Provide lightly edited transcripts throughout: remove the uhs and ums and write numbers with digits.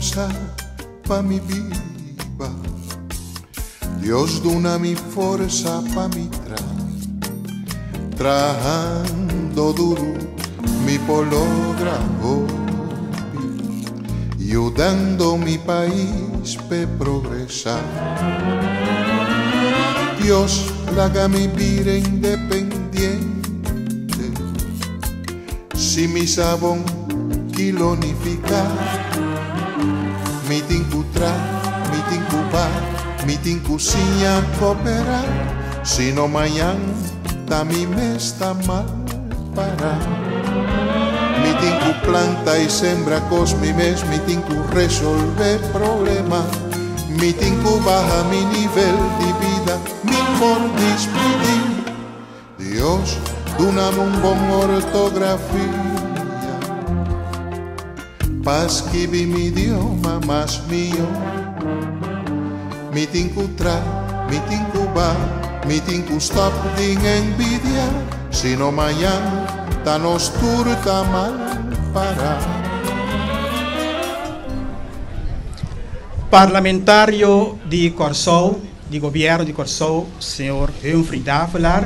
forsa pa mi biba. Dios duna mi forsa pa mi traha. Trahando duru mi por logra hopi, yudando mi pais p'e progresá. Dios laga mi bira independiente, si mi sa bon ki lo nifiká. Mi tin ku tra, mi tin ku ba, mi tin ku siña koperá, sino mañan ta mi mes ta mal pará. Mi tin ku planta i sembra kos mi mes, mi tin ku resolvé problema, mi tin ku baha mi nivel di bida, mi por dispidí. Dios dunami un bon ortografia pa skibi mi idioma mas mihó. Mi tin ku tra, mi tin ku ba, mi tin ku stòp di envidia, sino mañan ta nos tur ta mal pará. Parlamentario di Kòrsou di Gobièrnu di Kòrsou, señor Humphrey Davelaar,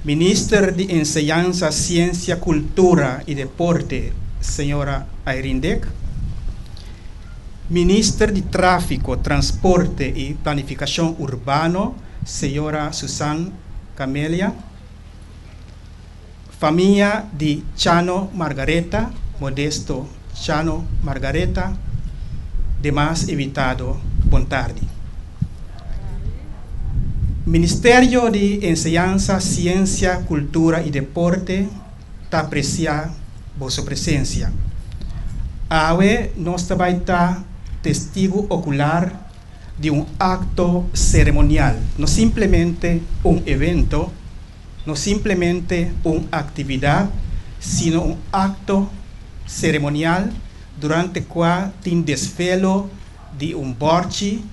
Minister di Enseñansa, Siensia, Kultura i Deporte, señora Irene Dick, Minister di Tráfiko, Transporte i Planifikashon Urbano, señora Susan Camelia, Famia di Chano Margaretha, Modesto Chano Margaretha, demas invitado bon tardi. Ministerio di Enseñansa, Siensia, Kultura i Deporte ta apresiá boso presensia. Awe nos ta bai ta testigu okular di un akto seremonial, no simplemente un evento, No simplemente un aktividat, sino un akto seremonial durante kua tin desvelo di un bòrchi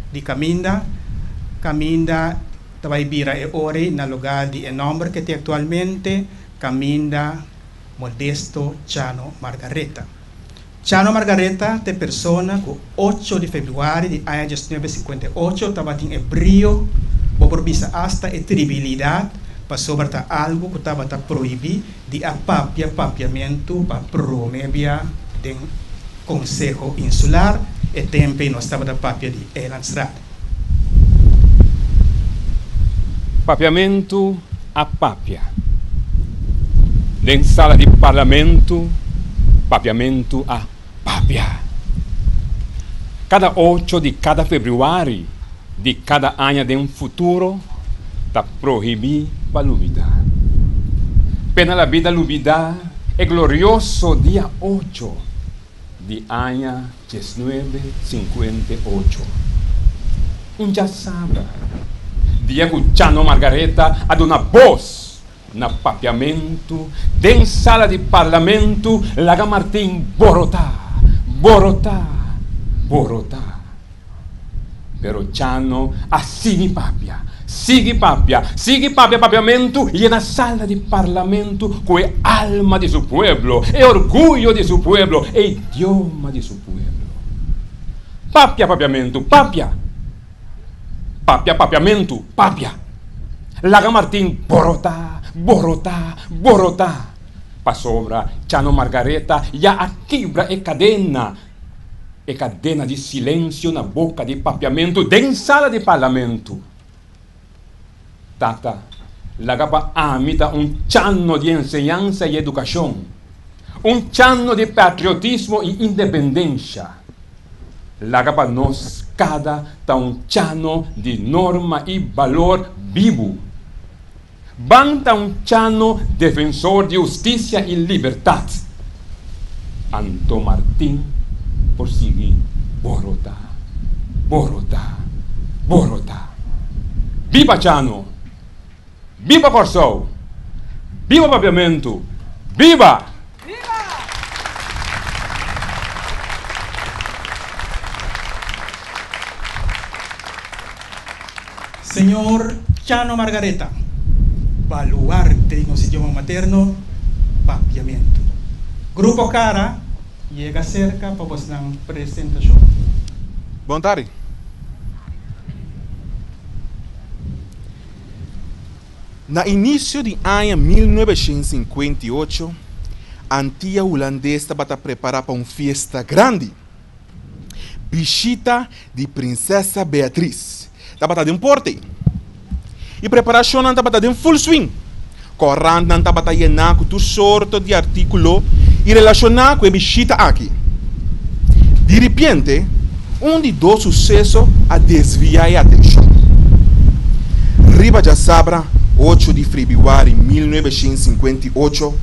di kaminda, kaminda ta bai bira e ori na lugá di e nòmber ke tin aktualmente, Kaminda Modesto Chano Margaretha. Chano Margaretha ta e persona ku ocho di febrüari di aña diesnuebe sinkuenta i ocho tabatin e brio, bo por bisa asta e tribilidat, pasobra ta algu ku tabata prohibí di a papia papiamentu pa prome bia den Konseho Insular, e tempu ei nos tabata papia di Eilandsraad. Papiamentu a papia. Den sala di parlamento papiamentu a papia. Kada ocho di kada febrüari di kada aña den futuro ta prohibí pa lubidá. Pena la bida lubidá e glorioso dia ocho di aña diesnuebe sinkuenta i ocho. Un djasabra, dia ku Chano Margaretha a duna bos na papiamentu den sala di parlamentu laga Martin borotá, borotá, borotá. Pero Chano a sigui papia, sigui papia, sigui papia papiamentu yena sala di parlamentu ku e alma di su pueblo, e orguyo di su pueblo, e idioma di su pueblo. Papia papiamentu, papia! Papia papiamentu, papia! Laga Martin borotá, borotá, borotá! Pasobra Chano Margaretha ya a kibra e kadena E kadena di silensio na boka di papiamentu den sala di parlamentu. Tata, laga pa ami ta un chano di enseñansa i edukashon, un chano di patriotismo i independensha. Laga pa nos kada ta un chano di norma i balor bibu. Ban ta un chano defensor di hustisia i libertat. Anto Martin por sigui borota, borota, borota. Biba Chano! Biba Kòrsou! Biba Papiamentu! Biba! Señor Chano Margaretha, baluarte di nos idioma materno, Papiamentu. Grupo Cara, Yega serka pa bosnan presentashon. Bon tardi. Na inisio di aña 1958, Antia Hulandes tabata prepará pa un fiesta grandi. Bishita di Prinsesa Beatriz tabata den porte i preparashonnan tabata den full swing. Korantnan tabata yená ku tur sorto di artíkulo i relashoná ku e bishita aki. Di ripiente, un di dos suseso a desviá e atenshon. Riba djasabra, ocho di febrüari 1958,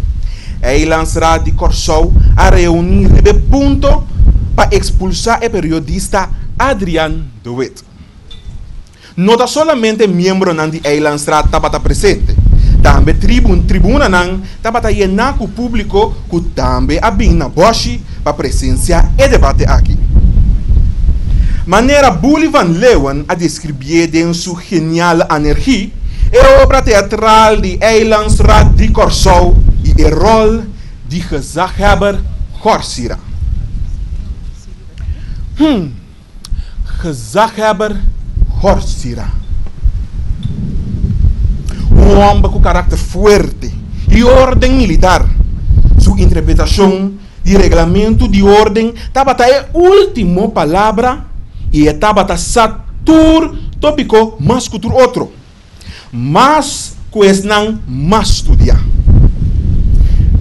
Eilandsraad di Kòrsou a reuní riba e punto pa ekspulsá e periodista Adriaan de Wit. No ta solamente miembronan di Eilandsraad tabata presente, tambe tribunanan tabata yená ku públiko ku tambe a bin na bòshi pa presensiá e debate aki. Manera Boeli van Leeuwen a deskribié den su Geniale Anergie, e obra teatral di Eilandsraad di Kòrsou i e ròl di gezaghebber Gorsira. Hm, Gezaghebber Gorsira. Un hòmber ku karakter fuerte i órden militar. Su interpretashon di reglamentu di órden tabata e último palabra i e tabata sa tur tópiko mas ku tur otro, mas ku esnan mas studiá.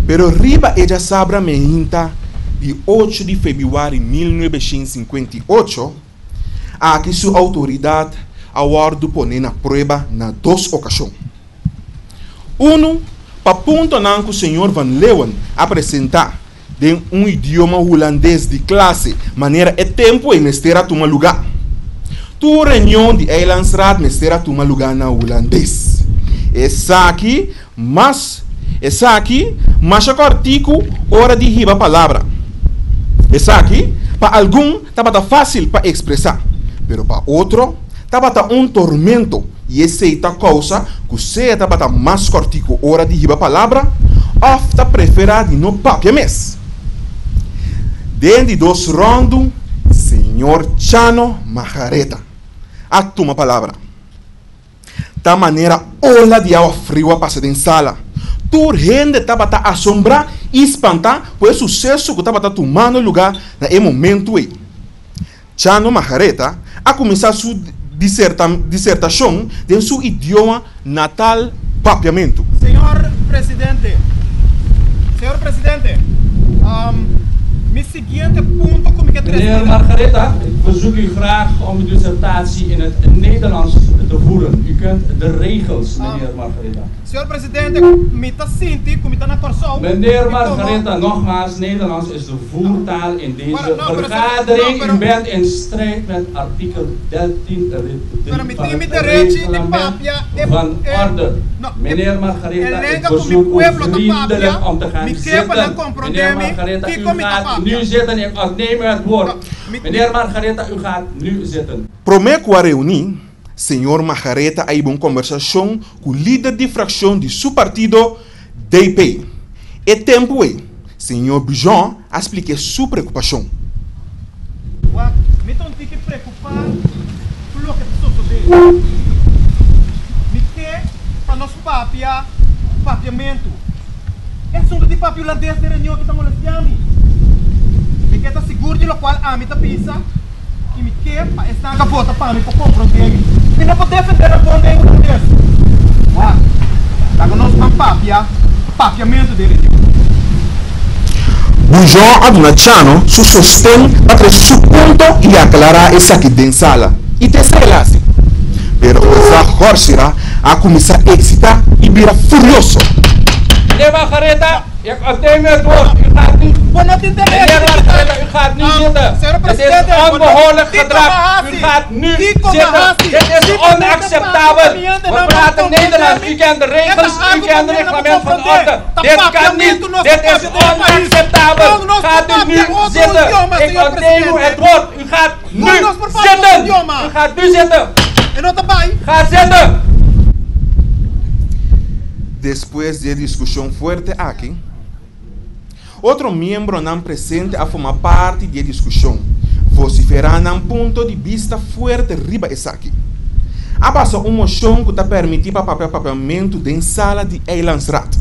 Pero riba e djasabra meinta di ocho di febrüari 1958, aki su outoridat a wòrdu poné na prueba na dos okashon. Unu, pa puntonan ku señor Van Leeuwen a presentá den un idioma hulandes di klase manera e tempu ei mester a tuma lugá. Tur reunion di Eilandsraad mester a tuma lugá na hulandes. Esaki mas esaki masha kòrtiku ora di hiba palabra. Esaki pa algun tabata fásil pa ekspresá, pero pa otro tabata un tormento. I esei ta kousa ku sea tabata mas kòrtiku ora di hiba palabra òf ta preferá di no papia mes. Den di dos ròndu, señor Chano Majareta a tuma palabra. Ta manera ola di awa friu a pasa den sala. Tur hende tabata asombrá i spantá ku e suseso ku tabata tumando lugá na e momentu ei. Chano Majareta a kuminsá su disertashon den su idioma natal Papiamentu. Señor Presidente, Señor Presidente, mi siguiente punto ku mi ke trese Meneer Margaretha, ik verzoek u graag om uw dissertatie in het Nederlands te voeren. U kent de regels, meneer Margaretha. Señor Presidente, mi ta sinti ku mi ta na Kòrsou. Meneer Margaretha, nogmaals, Nederlands is de voertaal in deze vergadering. U bent in strijd met artikel 13 lid 3 van het reglement van orde. Meneer Margaretha, ik verzoek u vriendelijk om te gaan zitten. Meneer Margaretha, u gaat nu zitten. Ik ontneem u het woord. Meneer Margaretha, u gaat nu zitten. Promé ku a reuní, Señor Majareta a hiba un kombersashon ku lider di frakshon di su partido DP. E tempu ei, señor Bujon a splik'é su preokupashon. Wak, mi ta un tiki preokupá ku loke ta sosodé. Mi ke pa nos papia papiamentu. E asuntu di papia hulandes den reunion aki ta molestiá mi. Mi ke ta sigur di lokual ami ta bisa. I mi ke pa esnan ka vota pa mi por komprondé mi. Mi no por defendé nan bon den hulandes. Wak, laga nos ban papia papiamentu den reunion. Bujon a duna Chano su sosten pa trese su punto i aklará esaki den sala. I ta esei el hasi. Pero Ozá Gorsira a kuminsá eksitá i bira furioso. Meneer Margaretha, Ik ontneem u het woord. U gaat nu. Meneer Margaretha, u gaat nu zitten. Dit is onbehoorlijk gedrag. U gaat nu zitten. Dit is onacceptabel. We praten Nederlands. U kent de regels, u kent het reglement van orde. Dit kan niet. Dit is onacceptabel. Gaat u nu zitten. Ik ontneem u het woord. U gaat nu zitten. U gaat nu zitten. Ga zitten. Despues di e diskushon fuerte aki, Otro miembronan presente a forma parti di e diskushon, vosiferá nan punto di bista fuerte riba esaki. A pasa un moshon ku ta permití pa papia papiamentu den sala di Eilandsraad.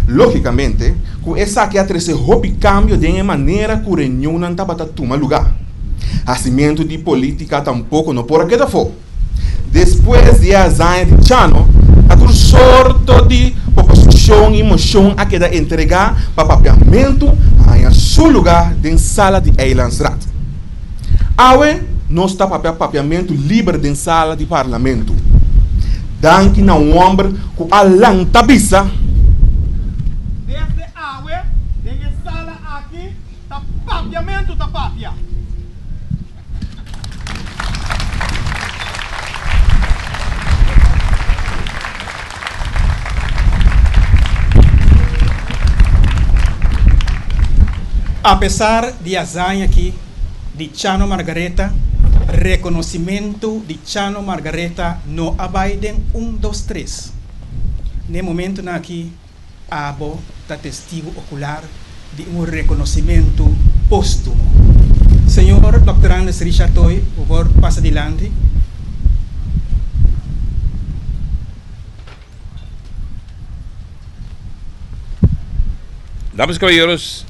Lógikamente ku esaki a trese hopi kambio den e manera ku reunionnan tabata tuma lugá. Hasimentu di polítika tampoko no por a keda afó. Despues di e hazaña di Chano, ta tur sorto di oposishon i moshon a keda entregá pa papiamentu haña su lugá den sala di Eilandsraad. Awe nos ta papia papiamentu liber den sala di parlamentu. Danki na un hòmber ku a lanta bisa. Desde awe den e sala aki ta papiamentu ta papia. Apesar di hazaña aki di Chano Margaretha, rekonosimentu di Chano Margaretha no a bai den un dos tres. N'e momentunan aki Abo ta testigu okular di un rekonosimentu póstumo. Señor Dòkter Andes Richard Toy, bo por pasa dilanti. Damas y caballeros,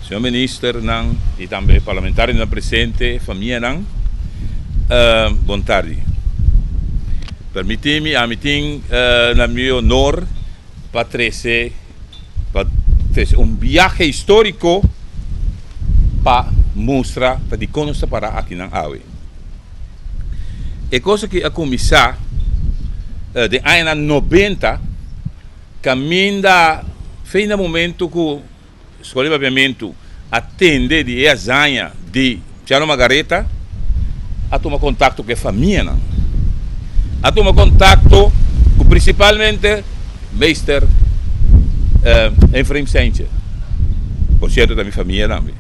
señor ministernan y tambe parlamentarionan presente, famianan, bon tardi. Permiti mi, ami tin na mi honor pa trese pa trese un biahe historico pa mustra ta dikon nos ta para akinan awe. E kos aki a kuminsá den añanan nobenta kaminda fin na momento ku Skola di Papiamentu a tende di e hazaña di Chano Margaretha, a tuma kontakto ku e famianan. A tuma kontakto ku prinsipalmente Meester Efraim Seintje, por sierto ta mi famia tambe.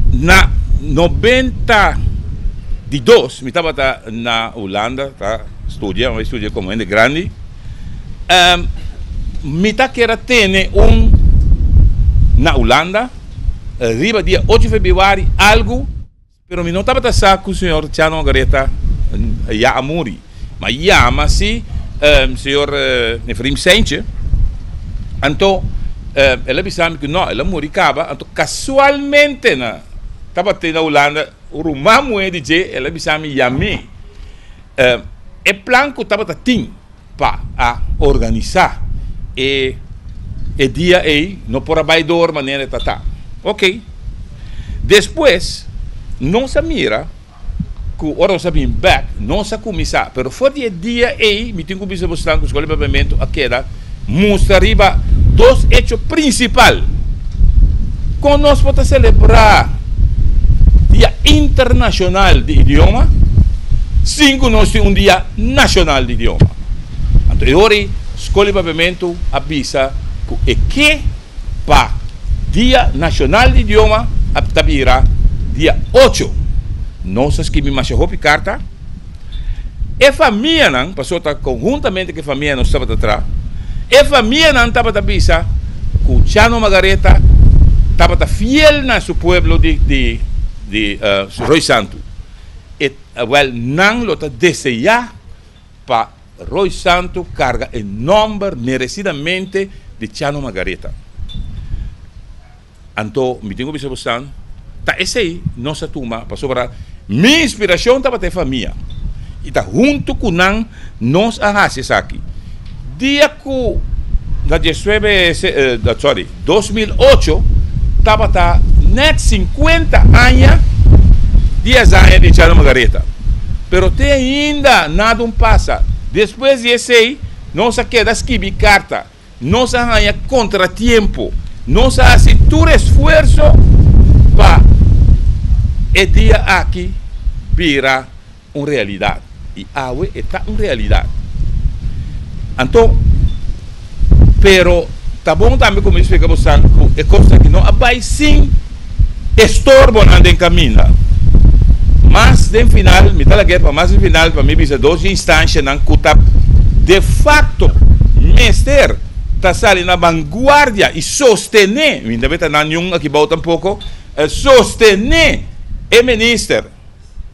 Na 92 mi tabata na Hulanda ta studia, mi a studia komo hende grandi. Mi ta kere tene un na Hulanda riba dia ocho februari algu, pero mi no tabata sa ku señor Chano Margaretha ya a muri. Ma yama si señor Efraim Seintje, anto el a bisa mi ku no, el a muri kaba, anto kasualmente na tabata na Hulanda un ruman muhé di dje, el a bisa mi yam'é. E plan ku tabata tin pa a organisá e e dia ei no por a bai dor manera e ta ta. Ok. Despues nos a mira ku ora nos a bin bèk nos a kuminsá, pero for di e dia ei mi tin ku bisa bosnan ku Skol di Papiamentu a keda mustra riba dos echo prinsipal. Kon nos por ta selebrá Dia Internashonal di Idioma sin ku nos tin un Dia Nashonal di Idioma? Anto e ora ei Skol di Papiamentu a bisa ku e ke pa Dia Nashonal di Idioma a ta bira dia ocho. Nos a skibi masha hopi karta. E famianan, pasobra ta konhuntamente ku e famia nos tabata traha, e famianan tabata bisa ku Chano Margaretha tabata fiel na su pueblo di di di Rooi Santu. E wèl nan lo ta deseá pa Rooi Santu karga e nòmber meresidamente di Chano Margaretha. Anto mi tin ku bisa bosan, ta esei nos a tuma pasobra mi inspirashon tabata e famia i ta huntu ku nan nos a hasi esaki. Dia ku na diesnuebe sorry 2008 tabata nèt sinkuenta aña di hazaña di Chano Margaretha, pero te ainda nada un pasa. Despues di esei nos a keda skibi karta. Nos a haña kontratiempo. Nos a hasi tur esfuerso pa e dia aki bira un realidat. I awe e ta un realidat. Anto, pero ta bon tambe ku mi splika bosan ku e kos aki no a bai sin estorbonan den kaminda. Mas den final, mi ta lag'é pa mas den final pa mi bisa dos instanshanan ku ta de facto mester ta sali na vanguardia i sostené, mi no ta na niun aki bou tampoko, sostené e minister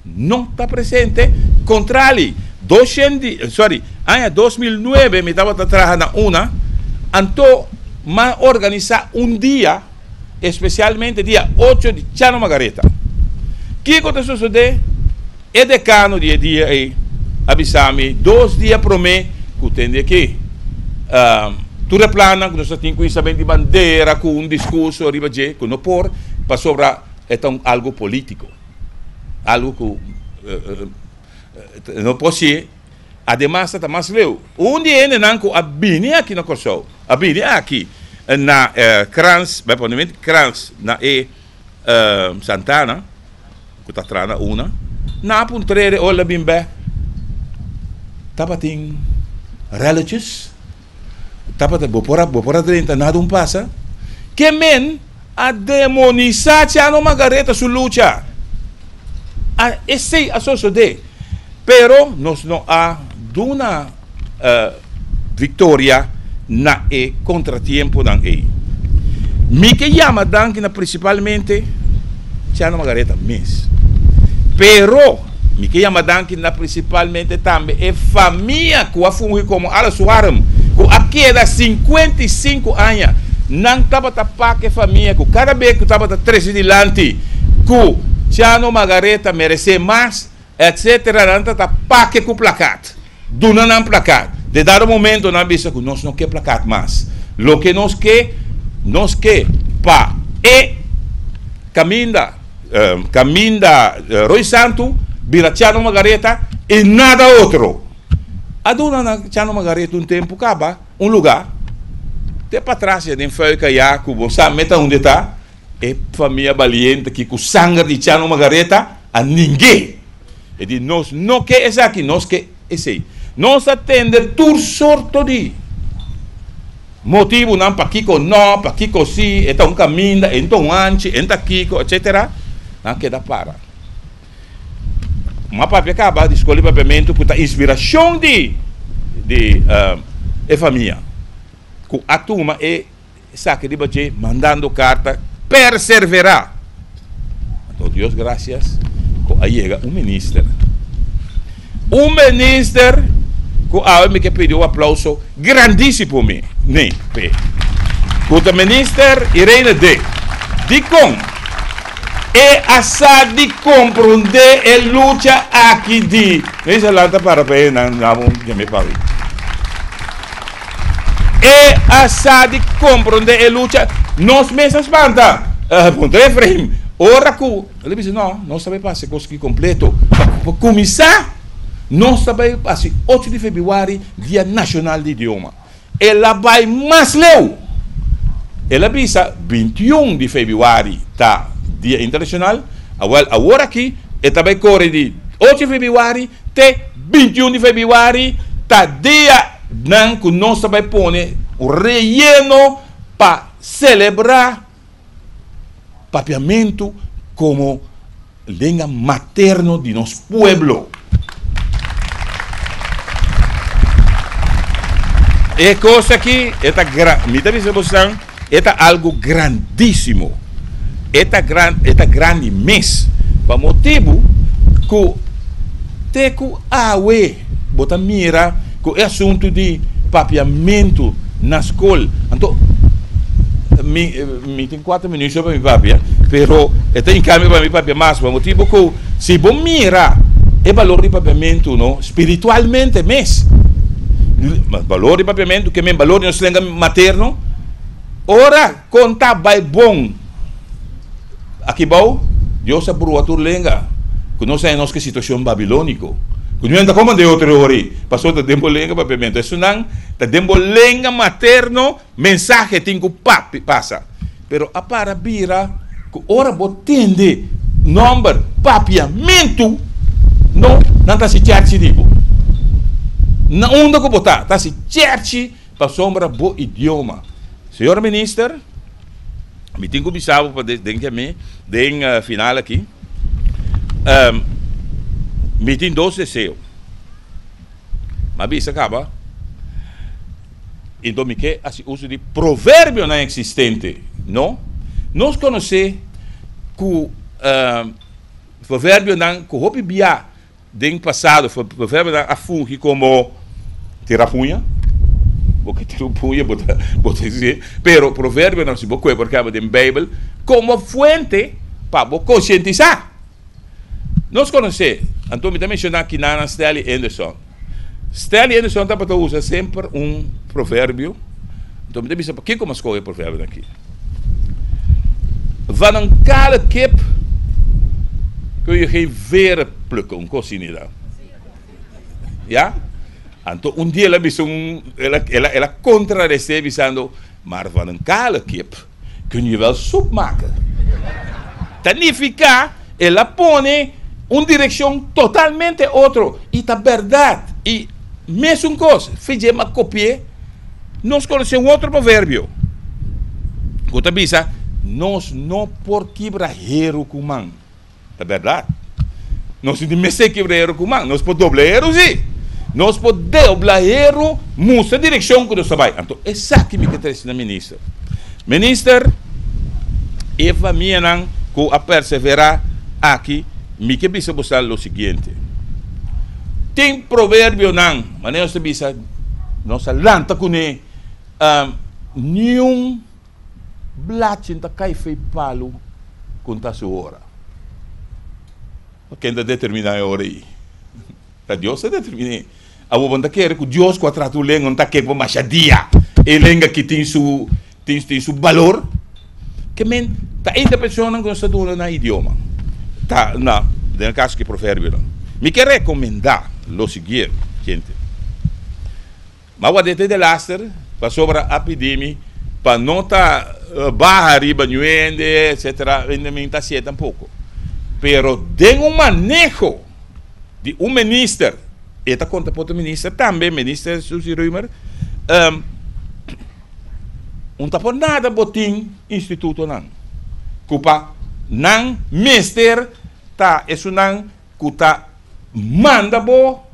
no ta presente, kontrali, doshen di, sorry, aña 2009 mi tabata traha na una, anto m'a organisá un dia, espesialmente dia ocho di Chano Margareta. Kiko ta sosodé? E dekano di e dia ei a bisa mi dos dia promé ku tende aki. Tur e plannan ku nos ta tin ku Isabel di bandera ku un diskurso riba dje ku no por pasobra e ta un algu polítiko, algu ku no por si. Ademas ta ta mas leu. Un di e hendenan ku a bini aki na Kòrsou, a bini aki na Krans, bai pone mente Krans na e Santana. Ku ta tra na una. Na puntr'e ora el a bin bek, tabatin relletjes, tabata bo por a bo por a drenta nada un pasa. Ke men a demonisá Chano Margaretha su lucha. A esei a sosodé, pero nos no a duna viktoria na e kontratiemponan ei. Mi ke yama danki na prinsipalmente Chano Margaretha mes, pero mi ke yama danki na prinsipalmente tambe e famia ku a fungi komo ala su arm, ku a keda 55 aña. Nan tabata pak e famia ku kada bes ku tabata trese dilanti ku Chano Margaretha meresé mas, etc. Nan ta ta pake ku plakat. Duna nan plakat. De dado momento nan bisa ku nos no ke plakat mas. Loke nos ke, nos ke pa e kaminda, kaminda Roy Santu bira Chano Margaretha i nada otro. A duna nan Chano Margaretha un tempu kaba un luga te patras ya den Fuika ya ku bo sa meta unda ta. E famia baliente aki ku sanger di Chano Margaretha a ning'é. E di, Nos no ke esaki, nos ke esei. Nos a tende tur sorto di motibunan pakiko no, pakiko si, e ta un kaminda, e no ta un hanchi, e no ta kiko, etsetera. Nan a keda para. M'a papia kaba di skol di papiamentu ku ta inspirashon di di e famia ku a tuma e Esaki riba dje mandando karta perserverá. Anto Dios grasias ku a yega un minister. Un minister ku awe mi ke pidi un aplauso grandísimo mi ne p'e. Ku ta minister Irene Dick. Dikon e a sa di komprondé e lucha aki di. Minister lanta para pa e nan dam un djam'é pawi. E a sa di komprondé e lucha. Nos mes a spanta. Puntra Efraim, ora ku el a bisa, No, nos ta bai pasa e kos aki kompleto. Pa kuminsá, nos ta bai hasi ocho di febrüari Dia Nashonal di Idioma. El a bai mas leu. El a bisa, 21 di febrüari ta Dia Internashonal. Awèl, awor aki e ta bai kore di ocho di febrüari te 21 di febrüari ta Dia Nan ku nos ta bai pone un reyeno pa selebrá papiamentu komo lenga materno di nos pueblo. E kos aki e ta gran, mi ta bisa bosnan, e ta algu grandísimo. E ta gran, e ta grandi mes. Pa motibu ku te ku awe bo ta mira ku e asuntu di papiamentu na skol. Anto mi mi tin kuater minuut so pa mi papia, pero e ta hinkami pa mi papia mas pa motibu ku si bo mira e balor di papiamentu no spiritualmente mes, balor di papiamentu ke men balor di nos lenga materno, ora kon ta bai bon Aki bou, Dios a brua tur lenga ku nos a nos ke situashon babilóniko, ku no ta komand'é otro ori, pasobra ta den bo lenga papiamentu. Esunnan ta den bo lenga materno mensahe tin ku papi pasa. Pero a para bira ku ora bo tende nòmber papiamentu, no, nan ta hasi chèrchi di bo. Na unda ku bo ta, ta hasi chèrchi pasobra bo idioma. Señor Minister. Mi tin ku bisa bo pa den ke mi den final aki. Mi tin dos deseo. Mi a bisa kaba. Enton mi ke hasi uso di proverbionan eksistente, no? Nos konosé ku proverbionan ku hopi bia den pasado proverbionan a fungi komo tira puña, bo ke tira un puña bo ta bo ta hasi, pero proverbionan si bo kohe por ehempel den beibel komo fuente pa bo konsientisá. Nos konosé, anto mi ta menshoná kinanan Stanley Anderson. Stanley Anderson tabata usa semper un proverbio, anto mi ta bisa pakiko mi a skohe e proverbio aki. Van een kale kip kun je geen veren plukken, un kos asina ta. Ya? Anto un dia el a bisa un, el a, el a, el a kontraresé bisando, maar van een kale kip kun je wel soep maken. Ta nifiká el a pone un direkshon totalmente otro i ta bèrdat. I mesun kos, Fidje m'a kopi'é, nos konosé un otro proverbio ku ta bisa, Nos no por kibra heru ku man. Ta bèrdat. Nos no tin mester kibra heru ku man. Nos por dobla heru sí. Nos por dobla heru mustra direkshon ku nos ta bai. Anto esaki mi ke trese na minister. Minister, e famianan ku a perseverá aki, mi ke bisa boso lo siguiente. Tin proverbionan, manera nos ta bisa, nos a lanta kuné, niun. Blachi ta kai fei palu ku ta su ora. Ken ta determiná e ora ei? Ta Dios ta determin'é. Awor bo no ta kere ku Dios ku a trata un lenga no ta kere pa masha dia e lenga aki tin su tin tin su balor? Ke men ta interpretacionnan ku nos ta duna na idioma ta na den e kaso aki proverbionan. Mi ke rekomendá lo siguiente, gente. M'a ward'é te delaster, pasobra a pidi mi pa no ta baha riba ñu hende, etcetera, hende mi ta hasié tampoco. Pero den un maneho di un minister, e ta konta pa otro minister tambe, minister Suzy Römer, un ta por nada bo tin institutonan ku pa nan mester ta esunnan ku ta manda bo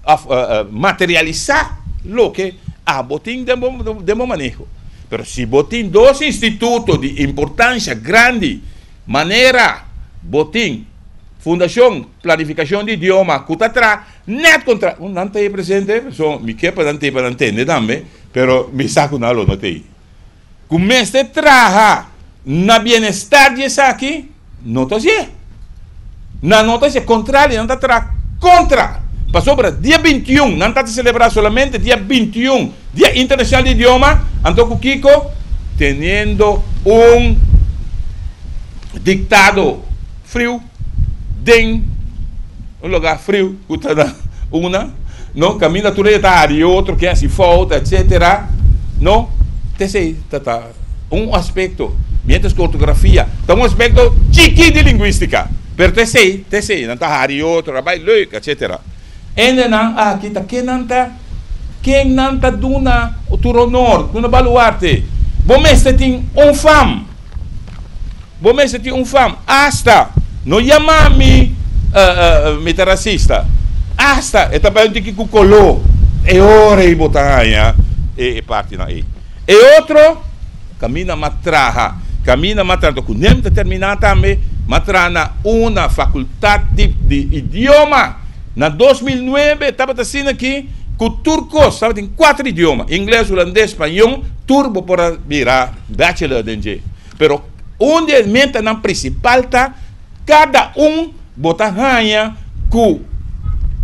of materialisá loke abo tin den bo den bo maneho. Pero si bo tin dos instituto di importansha grandi manera bo tin Fundashon Planifikashon di Idioma ku ta traha nèt kontra un nan ta ei presente pasobra mi ke pa nan ta ei pa nan tende tambe pero mi sa ku nan lo no ta ei. Ku mester traha na bienestar di esaki, no ta hacié. Nan no ta hacié, contrario, nan ta traha contra. Pasobra dia 21, nan ta celebra solamente dia 21, Dia Internacional di Idioma, anto ku kiko? Teniendo un dictado friu den un lugar friu ku ta na una, no, kaminda tur e ta hari otro, ken hasi fout, etcetera, no, t'esei ta ta un aspekto, mientras ku ortografia ta un aspekto chikí di lingüistika, pero t'esei, t'esei, nan ta hari otro, a bai leuk, etcetera. Hendenan aki ta ken nan ta, ken nan ta duna tur honor, duna baluarte. Bo mester tin un fam. Bo mester tin un fam. Asta no yama mi mi ta rasista. Asta e ta bai un tiki ku koló. E ora ei bo ta haña e partinan ei. E otro kaminda m'a traha, kaminda m'a traha ku nem ta terminá tambe, m'a traha na una fakultat di di idioma. Na 2009 tabata asina aki ku tur kos tabatin kuater idioma, ingles, hulandes, spañó, tur bo por a bira bachelor den dje. Pero un di e metanan prinsipal ta kada un bo ta haña ku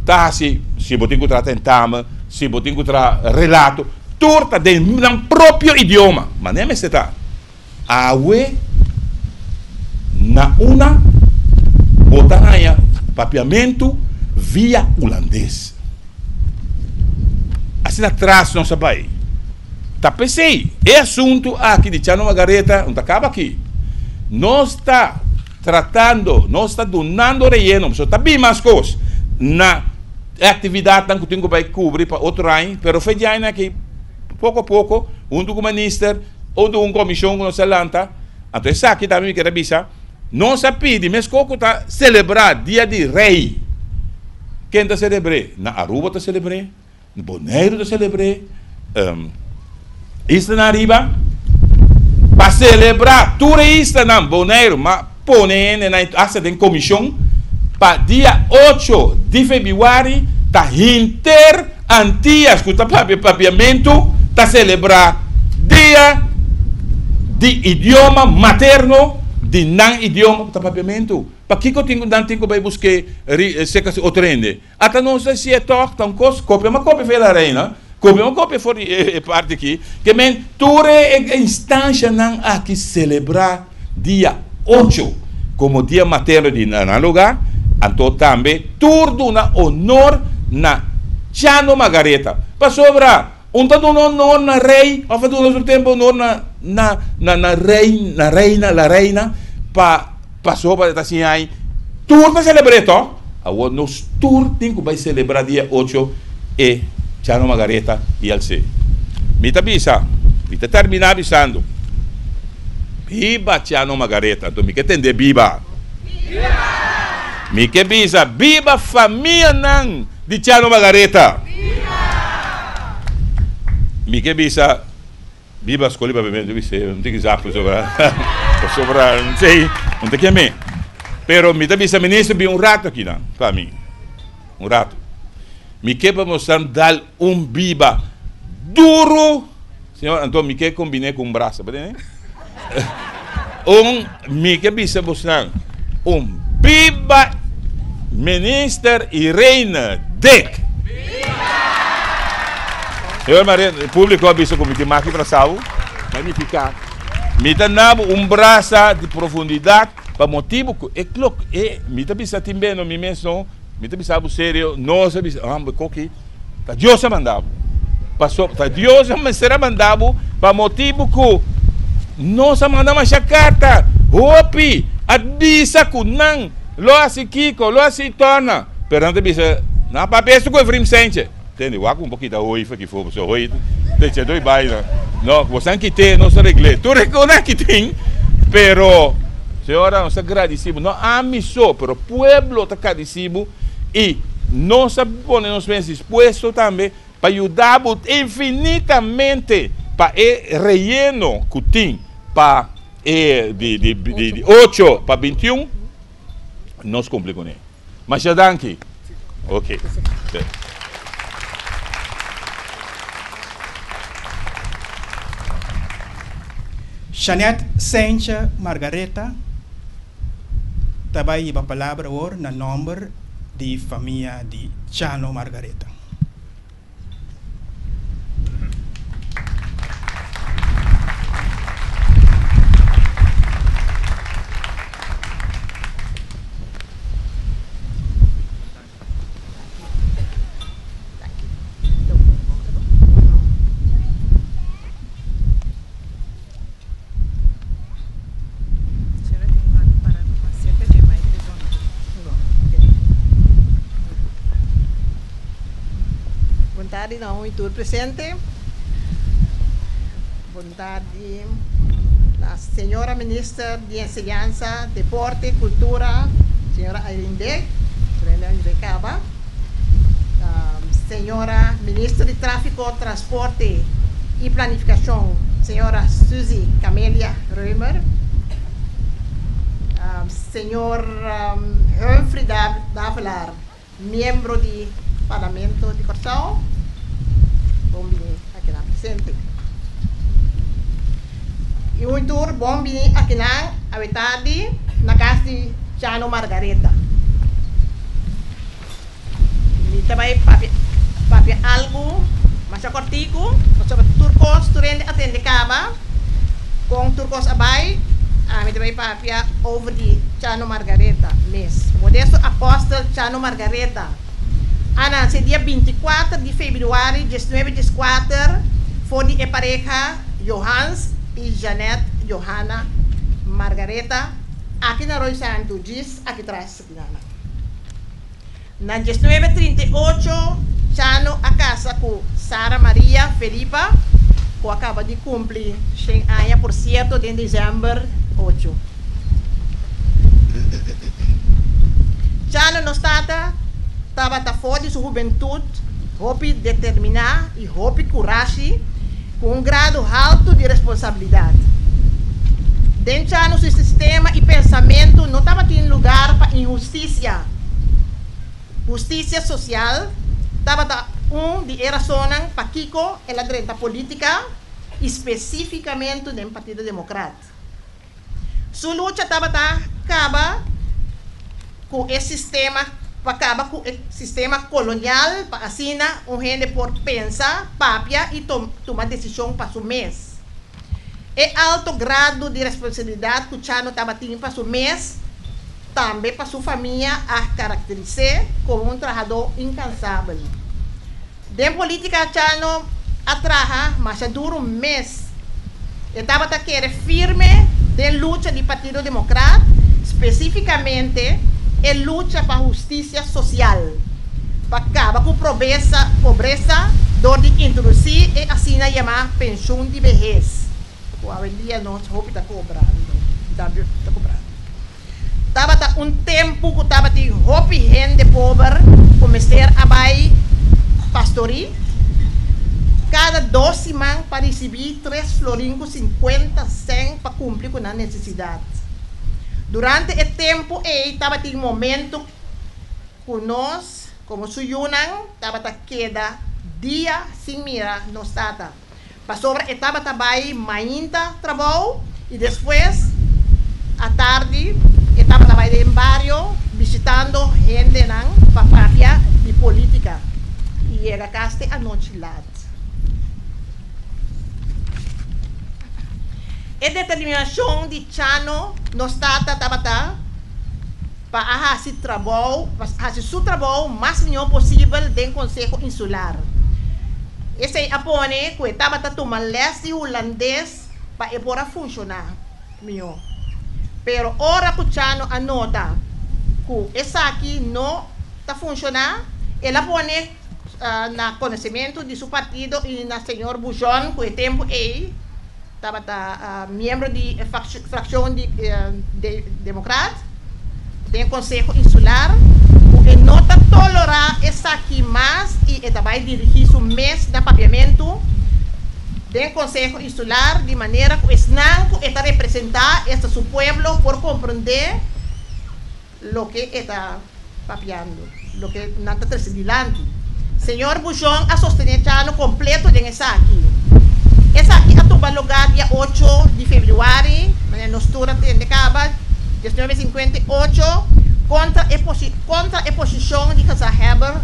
ta hasi, si bo tin ku traha tentamen, si bo tin ku traha relato, tur ta den nan propio idioma. Manera mester ta. Awe na una bo ta haña papiamentu via hulandes. Asina tras nos a bai. Ta p'esei e asuntu aki di Chano Margaretha no ta kaba aki. Nos ta tratando, nos ta dunando reyeno, pasobra ta bin mas kos na e aktividatnan ku tin ku bai kubri pa otro aña, pero fe di aña aki poko a poko huntu ku minister, huntu ku un komishon ku nos a lanta, anto esaki tambe mi kier a bisa, nos a pidi meskos ku ta selebrá dia di rei, ken ta selebr'é? Na Aruba ta selebr'é. Boneiru ta selebr'é, Islanan ariba pa selebrá tur e islanan Boneiru ma pone hendenan hasta den komishon pa dia ocho di febrüari ta hinter Antias ku ta papia papiamentu ta selebrá dia di idioma materno di nan idioma ku ta papiamentu. Pakiko tin ku nan tin ku bai busk'é serka si otro hende? Ata nos ta si'e tòg ta un kos, kopia ma kopia for di la reina, kopia ma kopia for di e parti aki, ke men tur e instanshanan aki selebrá dia ocho komo dia materno di nan lugá, anto tambe tur duna honor na Chano Margaretha, pasobra un ta duna honor na rei òf a duna su tempu honor na na na rei na reina la reina pa Pasobra ta siña ai tur ta selebr'é tò? Awor nos tur tin ku bai selebrá dia ocho e Chano Margaretha i Alcé. Mi ta bisa, mi ta terminá bisando, Biba Chano Margaretha! Anto mi ke tendé biba. Mi ke bisa, Biba famianan di Chano Margaretha! Mi ke bisa. Biba skol di papiamentu bis'é un tiki zak pasobra pasobra no sei no ta kem'é pero mi ta bisa minister bin un rato akinan pa mi un rato mi ke pa mostra dal un biba duru señor anto mi ke kombiné ku un brasa bo tende un mi ke bisa bosnan un biba minister Irene Dick. Señor Maria, público a bisa ku mi tin maki brasau, ta nifiká mi ta nabo un brasa di profundidat pa motibu ku e klok e mi ta bisa tin beno mi mes no mi ta bisa bo serio nos a bisa homber koki ta Dios a manda bo paso ta Dios a mester a manda bo pa motibu ku nos a manda masha karta hopi a bisa ku nan lo hasi kiko lo hasi torna pero nan ta bisa nan a papia esto ku e vrim sentje. Tende, wak un pokita hooi for ki for, pasobra hooi ta echa doi baina. No, bosan kite, nos a regl'é. Tur e konan ki tin, pero señora nos ta gradisí bo, no ami so, pero pueblo ta gradisí bo i nos a pone nos mes dispuesto tambe pa yuda bo infinitamente pa e reyeno ku tin pa e di di di ocho pa bintiun, nos kumpli kuné. Masha danki. Ok. Shanette Seintje Margaretha ta bai hiba palabra awor na nomber di famia di Chano Margaretha. Bon tardi na un y tur presente. Bon tardi na señora Minister di Enseñansa, Deporte, Cultura, señora Irene Beek, Brenda Recaba, señora Minister di Trafico, Transporte y Planificacion, señora Suzy Camelia Römer, señor Humphrey Davelaar, Miembro di Parlamento di Kòrsou, bon bini akinan presente. I un tur bon bini akinan awe tardi na kas di Chano Margaretha. Mi ta bai papia papia algu masha kòrtiku pasobra tur kos tur hende a tende kaba kon tur kos a bai. Ami ta bai papia over di Chano Margaretha mes. Modesto Apostel Chano Margaretha a nase dia bintikuater di febrüari diesnuebe dieskuater for di e pareha Johans i Jeanette Johanna Margaretha aki na Rooi Santu djis aki tras Gana. Na diesnuebe trinta i ocho Chano a kasa ku Sara Maria Felipa ku a kaba di kumpli shen aña por sierto den desèmber ocho. Chano nos tata tabata for di su hubentut hopi determiná i hopi kurashi. Ku un grado haltu di responsabilidat. Den Chano su sistema i pensamentu no tabatin lugar pa inhustisia. Hustisia sosial tabata un di e rasonnan pakiko el a drenta polítika i spesífikamentu den Partido Demokrat. Su lucha tabata kaba ku e sistema pa kaba ku e sistema kolonial pa asina un hende por pensa, papia i tuma desishon pa su mes. E alto grado di responsabilidat ku Chano tabatin pa su mes, tambe pa su famia a karakteris'é komo un trahadó inkansabel. Den polítika Chano a traha masha duru mes. E tabata kere firme den lucha di Partido Demokrat, spesífikamente e lucha pa hustisia sosial, pa kaba ku probesa pobresa dor di introdusí e asina yamá penshun di behes, ku awendia nos hopi ta kobrando, tambe ta kobrando. Tabata un tempu ku tabatin hopi hende pober ku mester a bai pastorí kada dos siman pa risibí tres florin ku sinkuenta sèn pa kumpli ku nan nesesidat. Durante e tempu ei tabatin momentu ku nos, komo su yunan, tabata keda dia sin mira nos tata. Pasobra e tabata bai mainta trabou i despues atardi e tabata bai den bario bishitando hendenan pa papia di politica i yega kas te anochi lat. E determinashon di Chano nos tata tabata pa a hasi trabou, pa hasi su trabou mas mihó posibel den Konseho Insular. Esei a pone ku e tabata tuma lès di hulandes pa e por a funshoná mihó. Pero ora ku Chano a nota ku esaki no ta funshoná, el a pone na konosementu di su partido i na señor Bujon ku e tempu ei tabata miembro di e frakshon di Demokrat den Konseho Insular ku e no ta tolorá esaki mas i e ta bai dirigí su mes na papiamentu den Konseho Insular di manera ku esnan ku e ta representá, esta su pueblo, por komprondé loke e ta papiando, loke nan ta trese dilanti. Señor Bushon a sostené Chano kompleto den esaki. Esaki a tuma lugá dia ocho di febrüari, manera nos tur a tende kaba, 1958, kontra e kontra e posishon di gezaghebber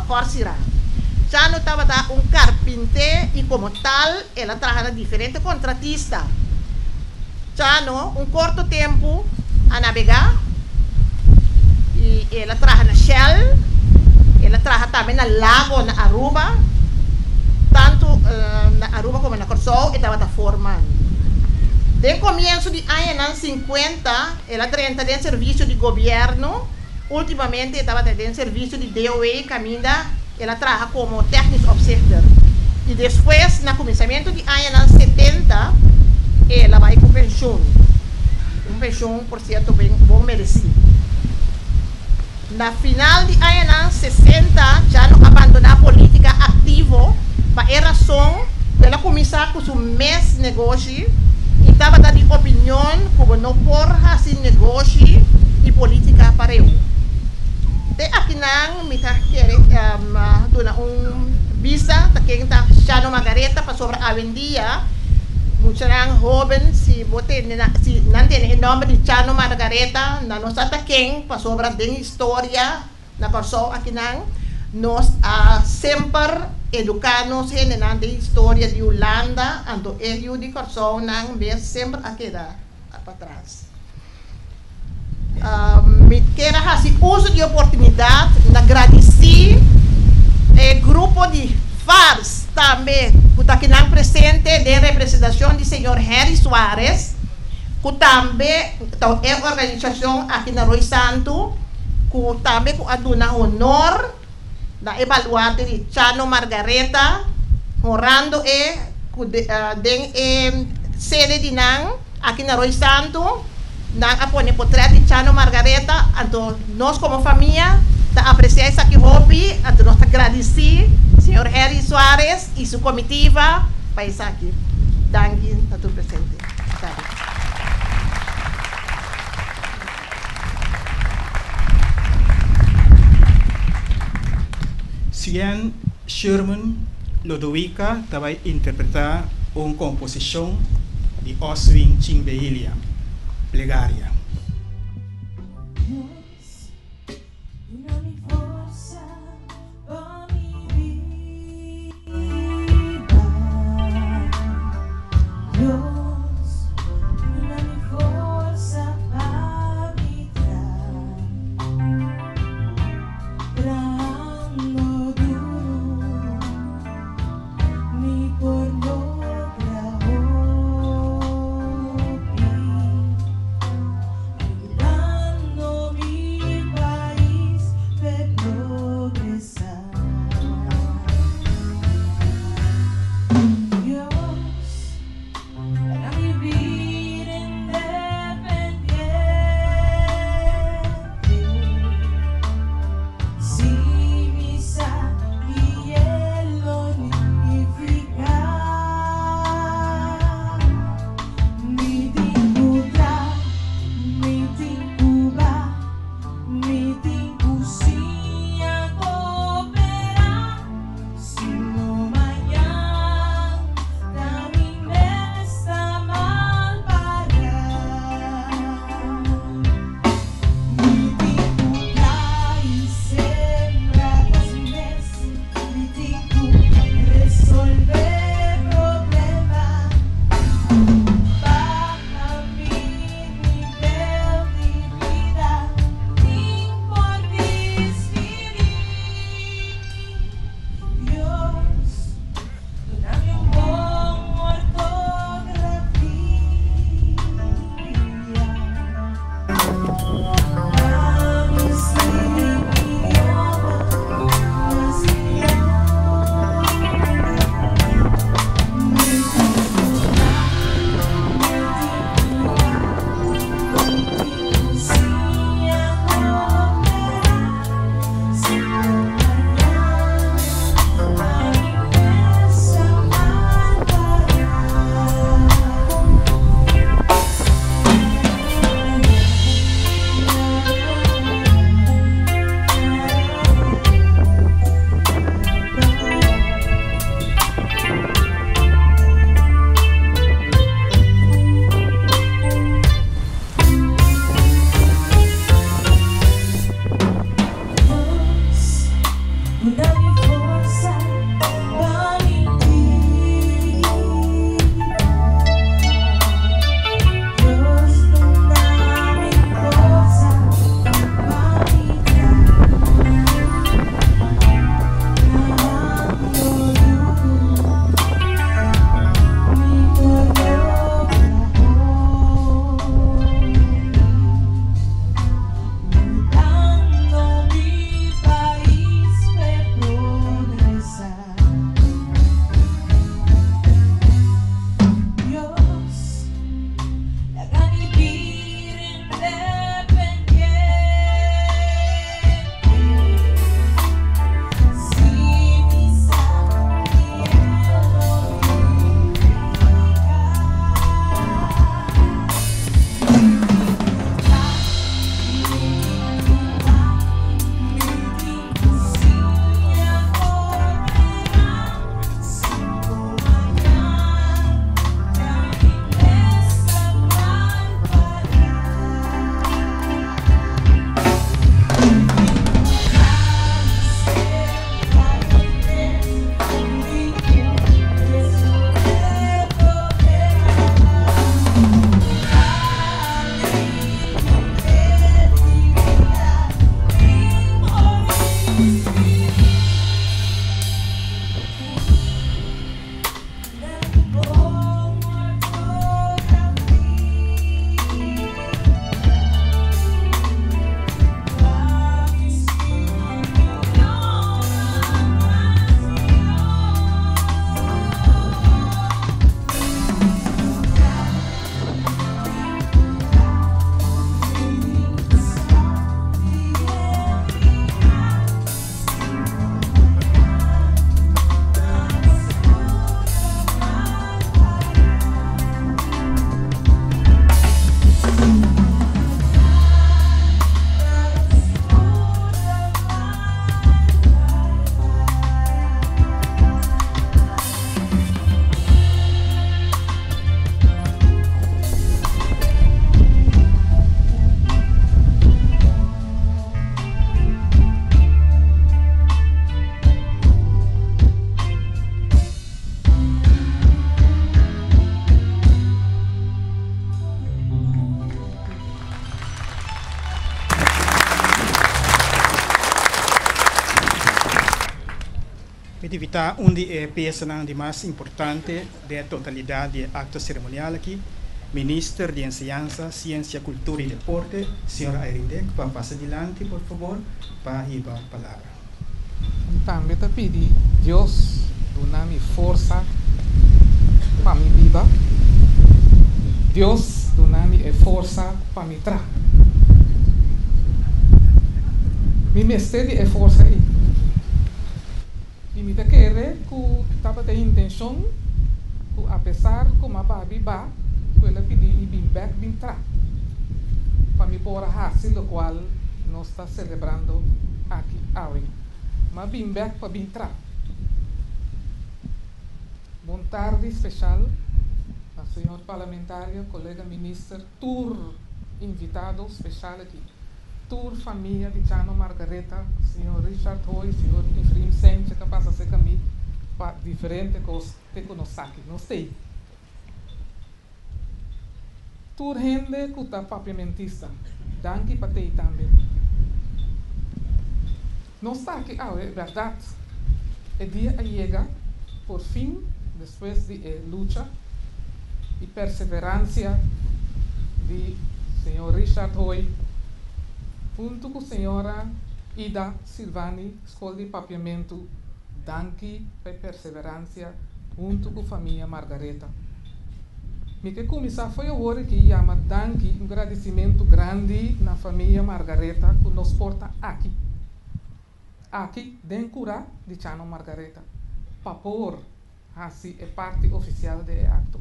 Gorsira. Chano tabata un karpinté i komo tal el a traha na diferente kontratista. Chano un korto tempu a nabegá i el a traha na Shell, el a traha tambe na Lago na Aruba, tantu na Aruba komo na Kòrsou e tabata foreman. Den komienso di añanan sinkuenta el a drenta den servisio di gobièrnu, últimamente e tabata den servisio di DOW kaminda el a traha komo technisch opzichter i despues na kuminsamentu di añanan setenta el a bai ku penshun, un penshun por sierto ben bon meresí. Na final di añanan sesenta Chano a bandoná polítika aktivo pa e rason ku el a kuminsá ku su mes negoshi i tabata di opinion ku bo no por hasi negoshi i polítika pareu. Te akinan. Mi ta kere duna un bista ta ken ta Chano Margaretha pasobra awendia muchanan hoben si bo tende nan si nan tende e nomber di Chano Margaretha nan no sa ta ken pasobra den historia na Kòrsou akinan nos a semper eduká nos hendenan den historia di Hulanda anto e yu di Kòrsou nan mes semper a keda patras. Mi kier a hasi uso di e oportunidat na gradisí e grupo di FARS tambe ku ta akinan presente den representashon di señor Henry Suarez ku tambe ta e organisashon aki na Rooi Santu ku tambe ku a duna honor na e baluarte di Chano Margaretha honrando e ku den e sede di nan aki na Rooi Santu. Nan a pone potret di Chano Margaretha, anto nos komo famia ta. ta apresiá esaki hopi, anto nos ta gradisí señor Harry Suarez i su komitiva pa esaki. Danki na tur presente. Danki. Sien Sherman Lodowica ta bai interpretá un komposishon di Oswin Chingbehilia, Plegaria. Mi ta invitá un di e piesanan di mas importante den e totalidat di e akto seremonial aki, Minister di Enseñansa, Siensia, Kultura i Deporte, señora Irene Dick, pa pasa dilanti por fabor pa hiba palabra. Mi tambe ta pidi Dios duna mi forsa pa mi biba. Dios duna mi e forsa pa mi traha. Mi mester di e forsa ei. I mi ta kere ku tabata e intenshon ku apesar ku m'a babi ba ku el a pidi mi bin bèk bin tra pa mi por a hasi lokual nos ta selebrando aki awe. M'a bin bèk pa bin tra. Bon tardi speshal na señor parlamentario, kolega minister, tur invitado speshal aki. Tur famia di Chano Margaretha, señor Richard Hoy, señor Efraim Sentje ta pasa serka mi pa diferente kos te ku nos saki. Nos t'ei. Tur hende ku ta papiamentista, danki pa t'ei tambe. Nos ta aki awe, bèrdat. E dia a yega, por fin, despues di e lucha i perseveransia di señor Richard Hoy huntu ku señora Ida Silvani, Skol di Papiamentu, danki pa e perseveransia huntu ku famia Margaretha. Mi ke kuminsá fo'i awor aki yama danki, un gradisimentu grandi na famia Margaretha ku nos por ta aki. Aki den kurá di Chano Margaretha pa por hasi e parti ofisial di e akto.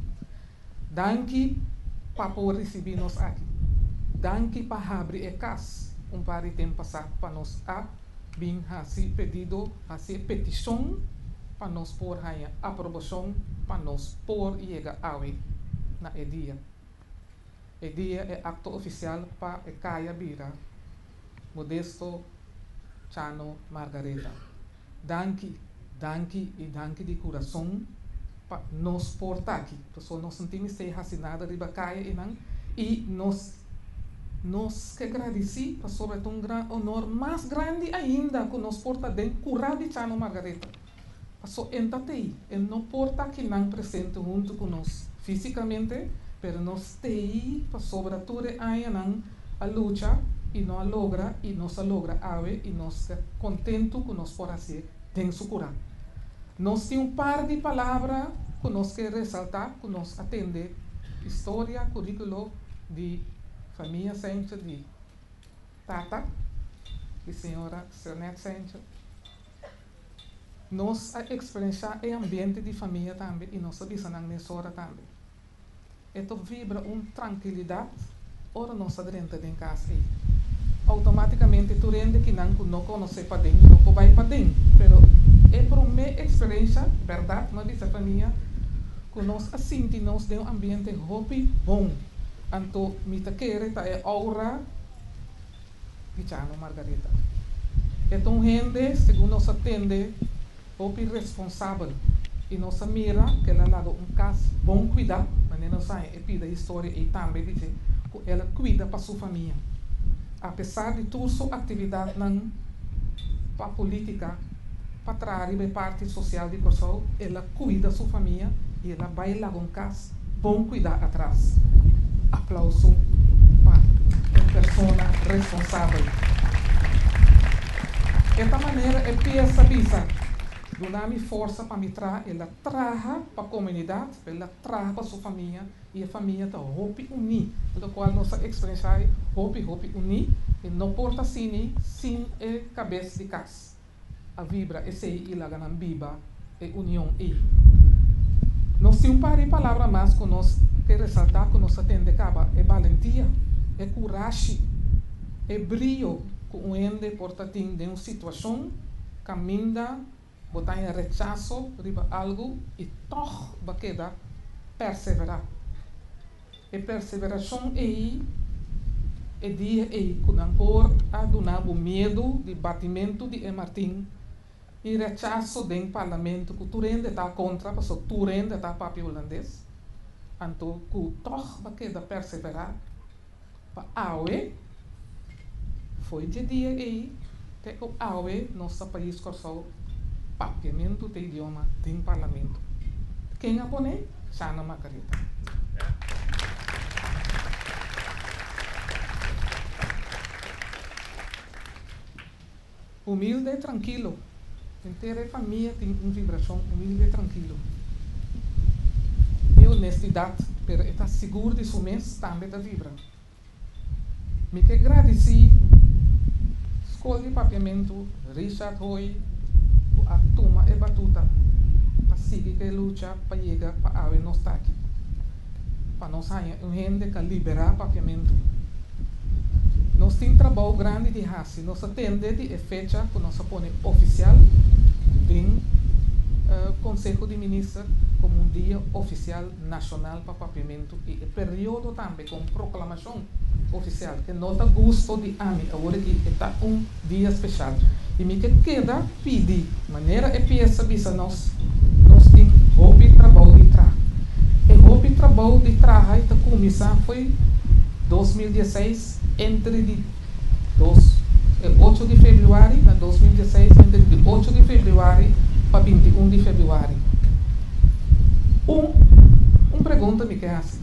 Danki pa por risibí nos aki. Danki pa habri e kas un par di temp pasá pa nos a bin hasi pedido, hasi e petishon pa nos por haña aprobashon pa nos por yega awe na e dia. E dia e akto ofisial pa e kaya bira Modesto Chano Margaretha. Danki, danki i danki di kurason pa nos por ta aki. Pasobra nos no tin mester hasi nada riba kaya einan i nos nos ke gradisí pasobra ta un gran honor mas grandi ainda ku nos por ta den kura di Chano Margaretha. Paso en ta tei, e no por ta akinan presente huntu ku nos físikamente, pero nos tei pasobra tur e añanan a lucha i no a logra i nos a logra awe i nos ta kontentu ku nos por hasié den su kurá. Nos tin un par di palabra ku nos ke resaltá ku nos a tende historia, kuríkulo di famia Saintje, di tata di señora Sernette Saintje. Nos a eksperenshá e ambiente di famia tambe i nos a bisa nan mesora tambe. E ta vibra un trankilidat ora nos a drenta den kas ei. Outomátikamente tur hende kinan ku no konosé paden no por bai paden, pero e promé eksperensha, bèrdat mi a bisa famia, ku nos a sinti nos den un ambiente hopi bon. Anto mi ta kere ta e oura. Di Chano Margaretha. E ta un hende, segun nos a tende, hopi responsabel i nos a mira ku el a laga un kas bon kuidá, manera nos haña e pida historia ei tambe di dje, ku el a kuida pa su famia. Apesar di tur su aktividatnan pa polítika, pa traha riba e parti sosial di Kòrsou, el a kuida su famia i el a bai laga un kas bon cuida atras. Aplauso pa un persona responsabel. E ta manera e pies a bisa, Duna mi forsa pa mi traha. El a traha pa comunidad, el a traha pa su famia y e famia ta hopi uni, locual nos a experiencia hopi hopi uni y no por ta asini sin e cabes di cas. A vibra esei i laga nan biba e union ei. Nos tin un par di palabra mas ku nos ke resaltá ku nos a tende kaba, e balentia, e kurashi, e brio ku un hende por ta tin den un situashon kaminda bo ta haña rechaso riba algu i tòg bo a keda perseverá. E perseverashon ei, e dia ei ku nan por a duna bo miedu di batimentu di e martin i rechaso den parlamento ku tur hende ta kontra pasobra tur hende ta papia hulandes, anto ku tòg bo a keda perseverá pa awe, fo'i dje dia ei te ku awe nos ta pais Kòrsou. Papiamentu ta idioma den Parlamento. Ken a pone? Shana Margaretha. Humilde i trankilo. Henter e famia tin un vibrashon humilde i trankilo. E honestidat, pero e ta sigur di su mes, tambe ta vibra. Mi ke gradisí Skol di Papiamentu Richard Hooi ku a tuma e batuta pa sigui ku e lucha pa yega pa awe nos ta aki, pa nos haña un hende ka liberá papiamentu. Nos tin trabou grandi di hasi, nos a tende di e fecha ku nos a pone ofisial den Konseho di Minister komo un dia ofisial nashonal pa papiamentu i e periodo tambe kon proklamashon ofisial ke no ta gusto di ami awor aki e ta un dia speshal i mi ke keda pidi manera e piesa bisa nos nos tin hopi trabou di traha e hopi trabou di traha i ta kuminsá fo'i 2016 entre di dos e ocho di febrüari na 2016 entre di ocho di febrüari pa 21 di febrüari un un pregunta mi ke hasi.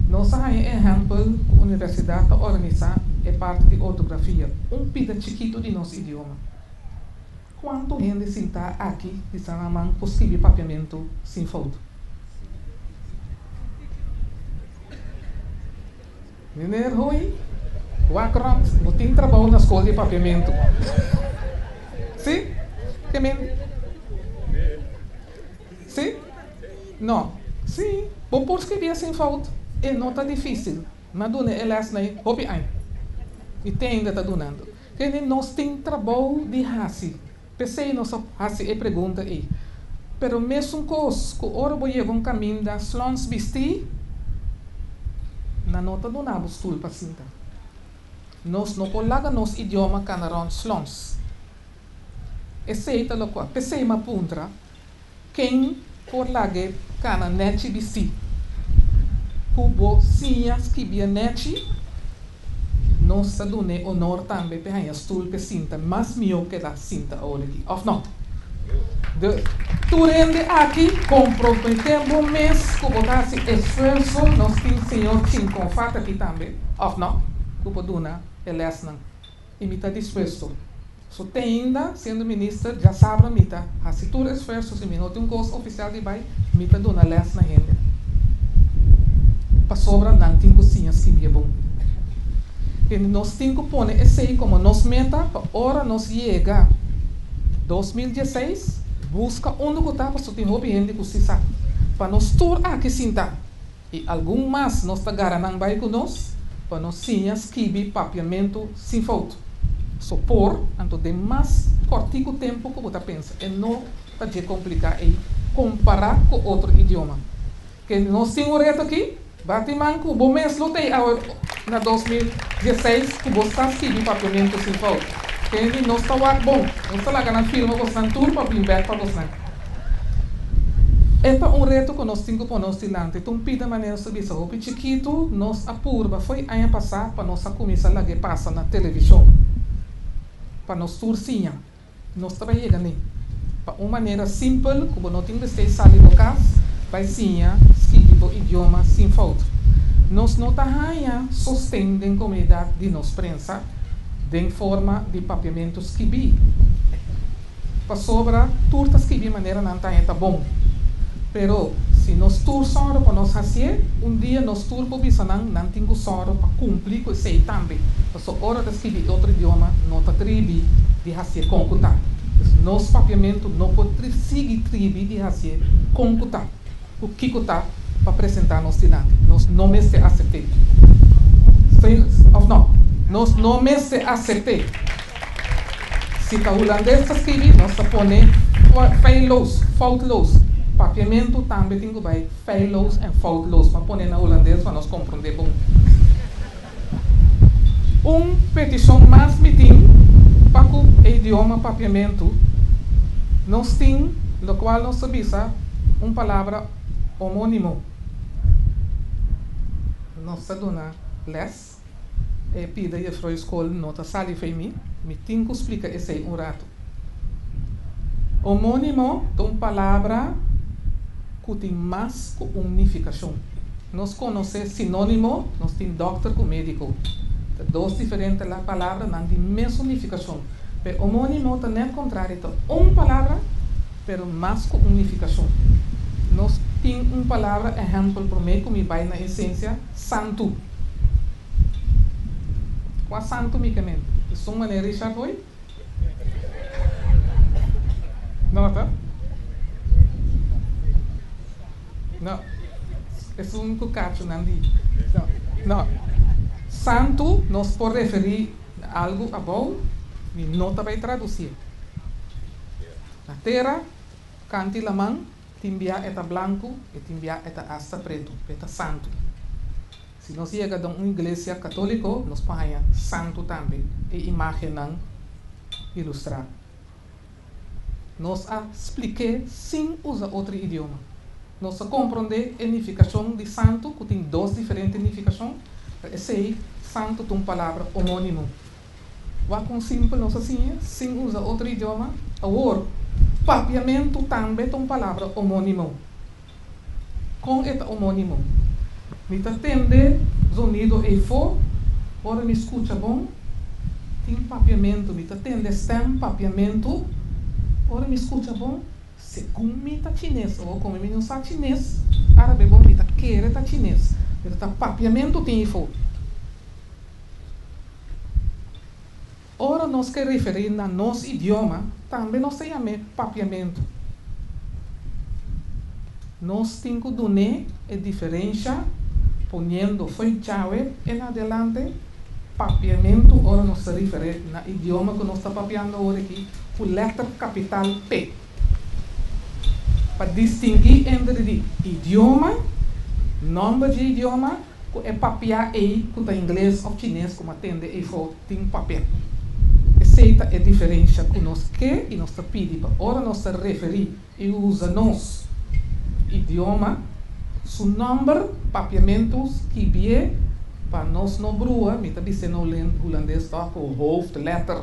Nos a haña ehèmpel ku universidat ta organisá e parti di ortografia, un pida chikitu di nos idioma. Kuantu hende sintá aki di San Ramán por skibi papiamentu sin fout? Meneer Hooi, wak rònt, bo tin trabou na skol di papiamentu. Sí? Ke men? Sí? No. Sí, bo por skibi sin fout. E no ta difísil. M'a duna e lès nei hopi aña. I te ainda ta dunando. Kende nos tin trabou di hasi. P'esei nos a hasi e pregunta ei. Pero mesun kos ku ora bo yega un kaminda slòns bistí, nan no ta duna bo stul pa sinta. Nos no por laga nos idioma kana rònt slòns. Esei ta lokual. P'esei m'a puntra. Ken por lag'é kana nèchi bistí? Ku bo siña skibia nèchi, nos ta dun'é onor tambe p'e haña stul p'e sinta mas mihó ku e ta sinta awor aki, òf nò? De tur hende aki, komprometé bo mes ku bo ta hasi esfuerso, nos tin señor Chinconfat aki tambe, òf nò? Ku por duna e lèsnan. I mi ta dispuesto. So te ainda, siendo minister, djasabra mi ta hasi tur esfuerso, si mi no tin un kos ofisial di bai, mi ta duna lès na hende. Pasobra nan tin ku siña skibia bon. I nos tin ku pone esei komo nos meta pa ora nos yega 2016, buska unda ku ta, pasobra tin hopi hende ku si sa. Pa nos tur aki sinta. I algun mas nos ta gara nan bai ku nos pa nos siña skibi papiamentu sin fout. So por, anto den mas kòrtiku tempu ku bo ta pensa. E no ta dje kompliká ei kompará ku otro idioma. Ke nos tin un reto aki, bati man ku bo mes lo tei awe na 2016 ku bo sa skibi papiamentu sin fout. Ke di nos ta wak bon, nos ta laga nan firma bosnan tur pa bin bèk pa bosnan. E ta un reto ku nos tin ku pone nos dilanti. Ta un pida manera nos ta bisa hopi chikitu nos a purba fo'i aña pasá pa nos a kuminsá lag'é pasa na televishon pa nos tur siña. Nos ta bai yega n'e pa un manera simpel ku bo no tin mester sali bo kas bai siña skibi bo idioma sin fout. Nos no ta haña sosten den komunidat di nos prensa den forma di papiamentu skibí. Pasobra tur ta skibi manera nan ta haña ta bon. Pero si nos tur sòru pa nos hasié, un dia nos tur por bisa nan, nan tin ku sòru pa kumpli ku esei tambe. Paso ora ta skibi e otro idioma no ta tribi di hasié kon ku ta. Dus nos papiamentu no por sigui tribi di hasié kon ku ta, ku kiko ta pa presentá nos dilanti. Nos no mester asept'é. Òf no? Nos no mester asept'é. Si ta hulandes ta skibi, nos ta pone feilloos, foutloos. Papiamentu tambe tin ku bai feilloos en foutloos. M'a pone na hulandes pa nos komprondé bon. Un petishon mas mi tin pa ku e idioma papiamentu. Nos tin lokual nos ta bisa un palabra homónimo. Nos ta duna lès. E pida jefrou skol no ta sali fei mi, mi tin ku splika esei un ratu. Homónimo ta un palabra ku tin mas ku un nifikashon. Nos konosé sinónimo, nos tin dòkter ku médiko. Ta dos diferente palabranan di mesun nifikashon. Pero homónimo ta nèt kontrario, ta un palabra, pero mas ku un nifikashon. Nos tin un palabra, ehèmpel, promé ku mi bai na esensia, santu. Kua santu mi ke men? Esun manera Richard Hoy? No ta? No. Esun ku kachunan di. No. No. Santu nos por referí na algu abou, mi no ta bai tradusié. Na tera, kanti laman, tin bia e ta blanku i tin bia e ta asta pretu, e ta santu. Si nos yega den un iglesia katóliko, nos por haña santu tambe, e imágennan ilustrá. Nos a splik'é sin usa otro idioma. Nos a komprondé e nifikashon di santu, ku tin dos diferente nifikashon, pero esei, santu ta un palabra homónimo. Wak kon simpel nos a siña sin usa otro idioma. Awor, papiamentu tambe ta un palabra homónimo. Kon e ta homónimo? Mi ta tende zonido eifó ora mi skucha bon. Tin papiamentu. Mi ta tende stèm papiamentu ora mi skucha bon. Segun mi ta chines. Awor komo mi no sa chines, árabe bon, mi ta kere ta chines. Pero ta papiamentu tin eifó. Ora nos ke referí na nos idioma, tambe nos ta yam'é papiamentu. Nos tin ku dun'é e diferensha poniendo fo'i djawe en adelante papiamentu ora nos ta referí na idioma ku nos ta papiando awor aki ku lèter kapital P. Pa distinguí entre di idioma, nòmber dje idioma, Ku e papia ei ku ta ingles òf chines ku m'a tende eifo tin papia. Esei ta e diferensha ku nos ke i nos ta pidi pa ora nos ta referí i usa nos idioma su nòmber papiamentu skibié pa nos no brua, mi ta bis'é na hulandes tòg ku hoofdletter,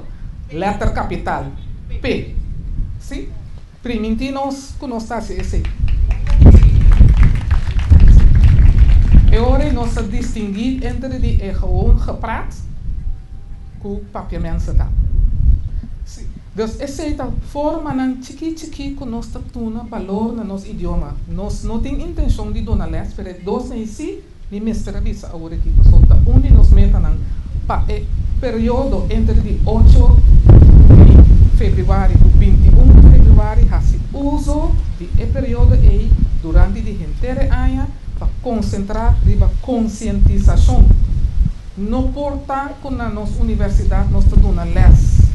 lèter kapital, P. Sí? Primintí nos ku nos ta hasi esei. E ora ei nos ta distinguí entre di e gewoon gepraat ku papiamense ta. Sí. Dus esei ta formanan chikí chikí ku nos ta duna balor na nos idioma. Nos no tin intenshon di duna lès, pero e dos ei sí mi mester a bisa awor aki pasobra ta un di nos metanan pa e periodo entre di ocho di febrüari ku 21 di febrüari hasi uso di e periodo ei durante di henter e aña pa konsentrá riba konsientisashon. No por ta ku na nos universidat nos ta duna lès,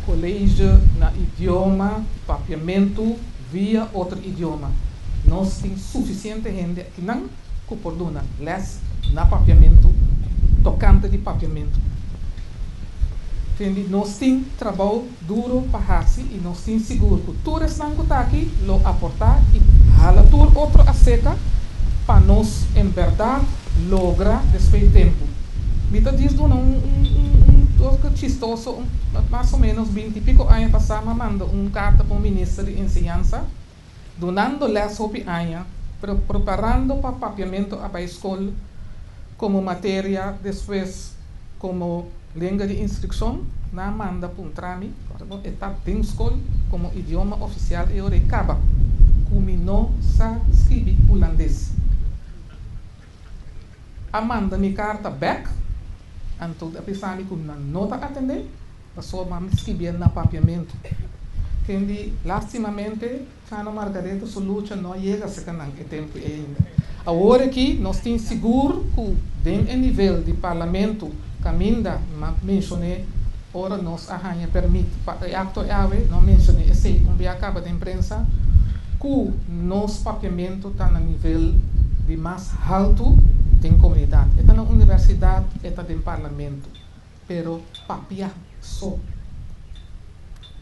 koleje na idioma papiamentu via otro idioma. Nos tin sufisiente hende akinan. ku por duna lès na papiamentu tokante di papiamentu. Tende nos tin trabou duro pa hasi i nos tin sigur ku tur esnan ku ta aki lo aportá i hala tur otro aseka pa nos en bèrdat logra despues tempu. Mi ta djis duna un un un chistoso un mas o ménos binti piko aña pasá mi a manda un karta pa un minister di enseñansa. Dunando les hopi aña, pero preparando pa papiamentu a bai skol komo materia despues komo lenga di instrukshon, nan a manda puntra mi, e ta den skol komo idioma ofisial e ora e kaba, ku mi no sa skibi hulandes. A manda mi karta bèk, anto a bisa mi ku nan no ta atendé. Pasobra mi skibié na papiamentu. Kendi lastimamente Chano Margaretha su lucha no a yega serka nan e tempu ei ainda. Awor aki nos tin sigur ku den e nivel di parlamentu kaminda m'a menshoné ora nos a haña permit pa e akto e awe, no a menshoné esei un bia kaba den prensa, ku nos papiamentu ta na nivel di mas haltu den komunidat. E ta na universidat, e ta den parlamentu. Pero papia so.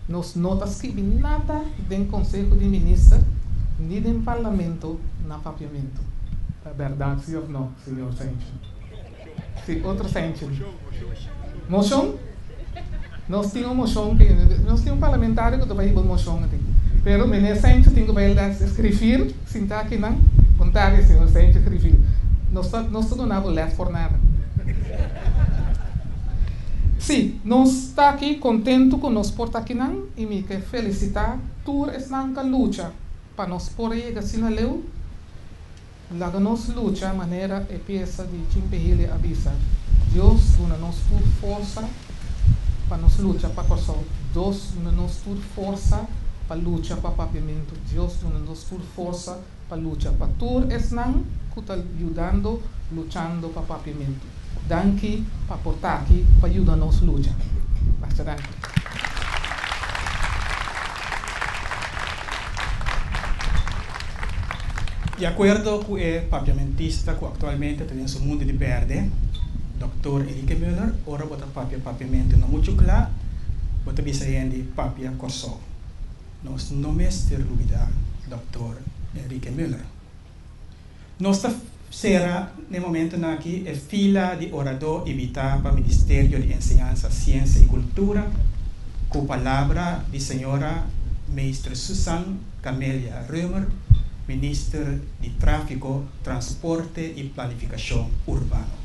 Nos no ta skibi nada den Conseho di Minister ni den Parlamento na papiamento. Ta berdad si of no, señor Sencho? Si, otro Sencho. Mocion? Nos tin un mocion que, nos tin un parlamentario cu ta bay hiba un mocion ati. Pero meneer Saintje tin ku bai les griffier, sinta akinan. Bon tardi señor Saintje griffier. Nos ta nos ta duna bo les por nada. Sí, nos ta aki kontentu ku nos por ta akinan i mi ke felisitá tur esnan ka lucha pa nos por a yega asina leu. Laga nos lucha manera e piesa di Chimpehile a bisa, Dios duna nos tur forsa pa nos lucha pa Kòrsou, Dios duna nos tur forsa pa lucha pa Papiamentu, Dios duna nos tur forsa pa lucha pa tur esnan ku ta yudando luchando pa Papiamentu. Danki pa por ta aki pa yuda nos lucha. Masha danki. Di akuerdo ku e papiamentista ku aktualmente ta den su mundu di berde, Dòktor Enrique Muller, ora bo ta papia papiamentu no muchu kla, bo ta bisa hende papia Kòrsou. Nos no mester lubidá Dòktor Enrique Muller. Nos ta sera n'e momentunan aki e fila di oradó ibitá pa Ministerio di Enseñansa, Siensia i Kultura ku palabra di señora Meester Susan Camelia Römer, Minister di Tráfiko, Transporte i Planifikashon Urbano.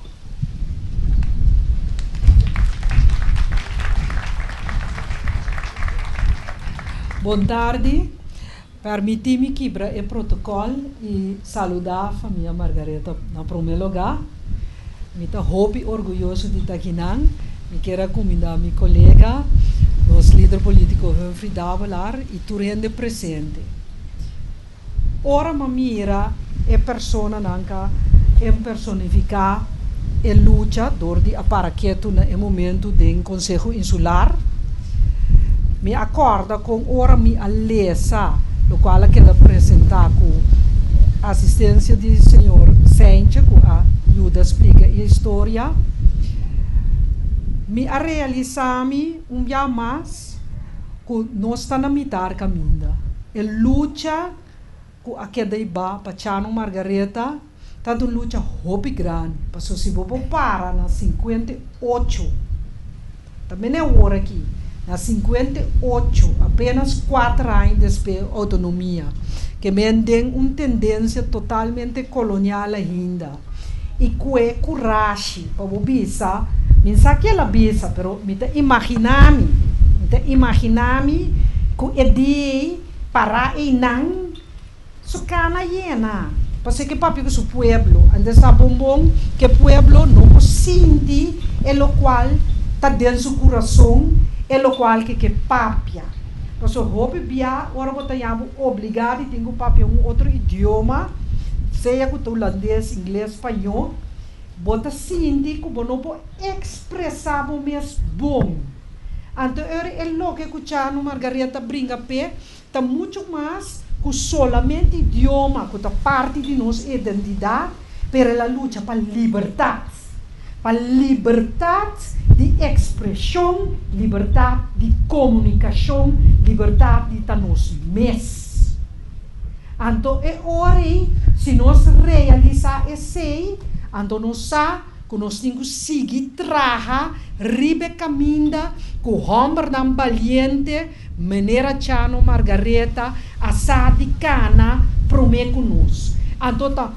Bon tardi. Permití mi kibra e protokòl i saludá famia Margaretha na promé lugá. Mi ta hopi orguyoso di ta akinan. Mi kier a kumindá mi kolega, nos lider polítiko Humphrey Davelaar i tur hende presente. Ora m'a mira e personanan ka empersonifiká e lucha dor di a para ketu na e momentu den Konseho Insular, mi a kòrda kon ora mi a lesa lokual a keda presentá ku asistensia di señor Seintje ku a yuda splika e historia, mi a realisá mi un bia mas ku nos ta na mitar kaminda. E lucha ku a keda iba pa Chano Margaretha ta un lucha hopi grandi, pasobra si bo por para na 58, ta mene awor aki, na 58, apenas kuater aña despues outonomia, ke men den un tendensia totalmente kolonial ainda, i ku e kurashi pa bo bisa, mi sa ke el a bisa, pero mi ta imaginá mi, mi ta imaginá mi ku e dia ei Pará einan, su kana yena. Pasobra ke papia ku su pueblo. Antes sa bon bon ku e pueblo no por sinti e lokual ta den su kurason, e lokual ke ke papia. Pasobra hopi bia ora bo ta yabu obligá di tin ku papia un otro idioma, sea ku ta hulandes, ingles, spañó, bo ta sinti ku bo no por ekspresá bo mes bon. Anto ora e loke ku Chano Margaretha bringa p'e ta muchu mas ku solamente idioma ku ta parti di nos identidat, pero el a lucha pa libertat, pa libertat di ekspreshon, libertat di komunikashon, libertat di ta nos mes. Anto e ora ei, si nos realisá esei, anto nos sa ku nos tin ku sigui traha riba e kaminda ku hòmbernan baliente manera Chano Margaretha a sa di kana promé ku nos. Anto ta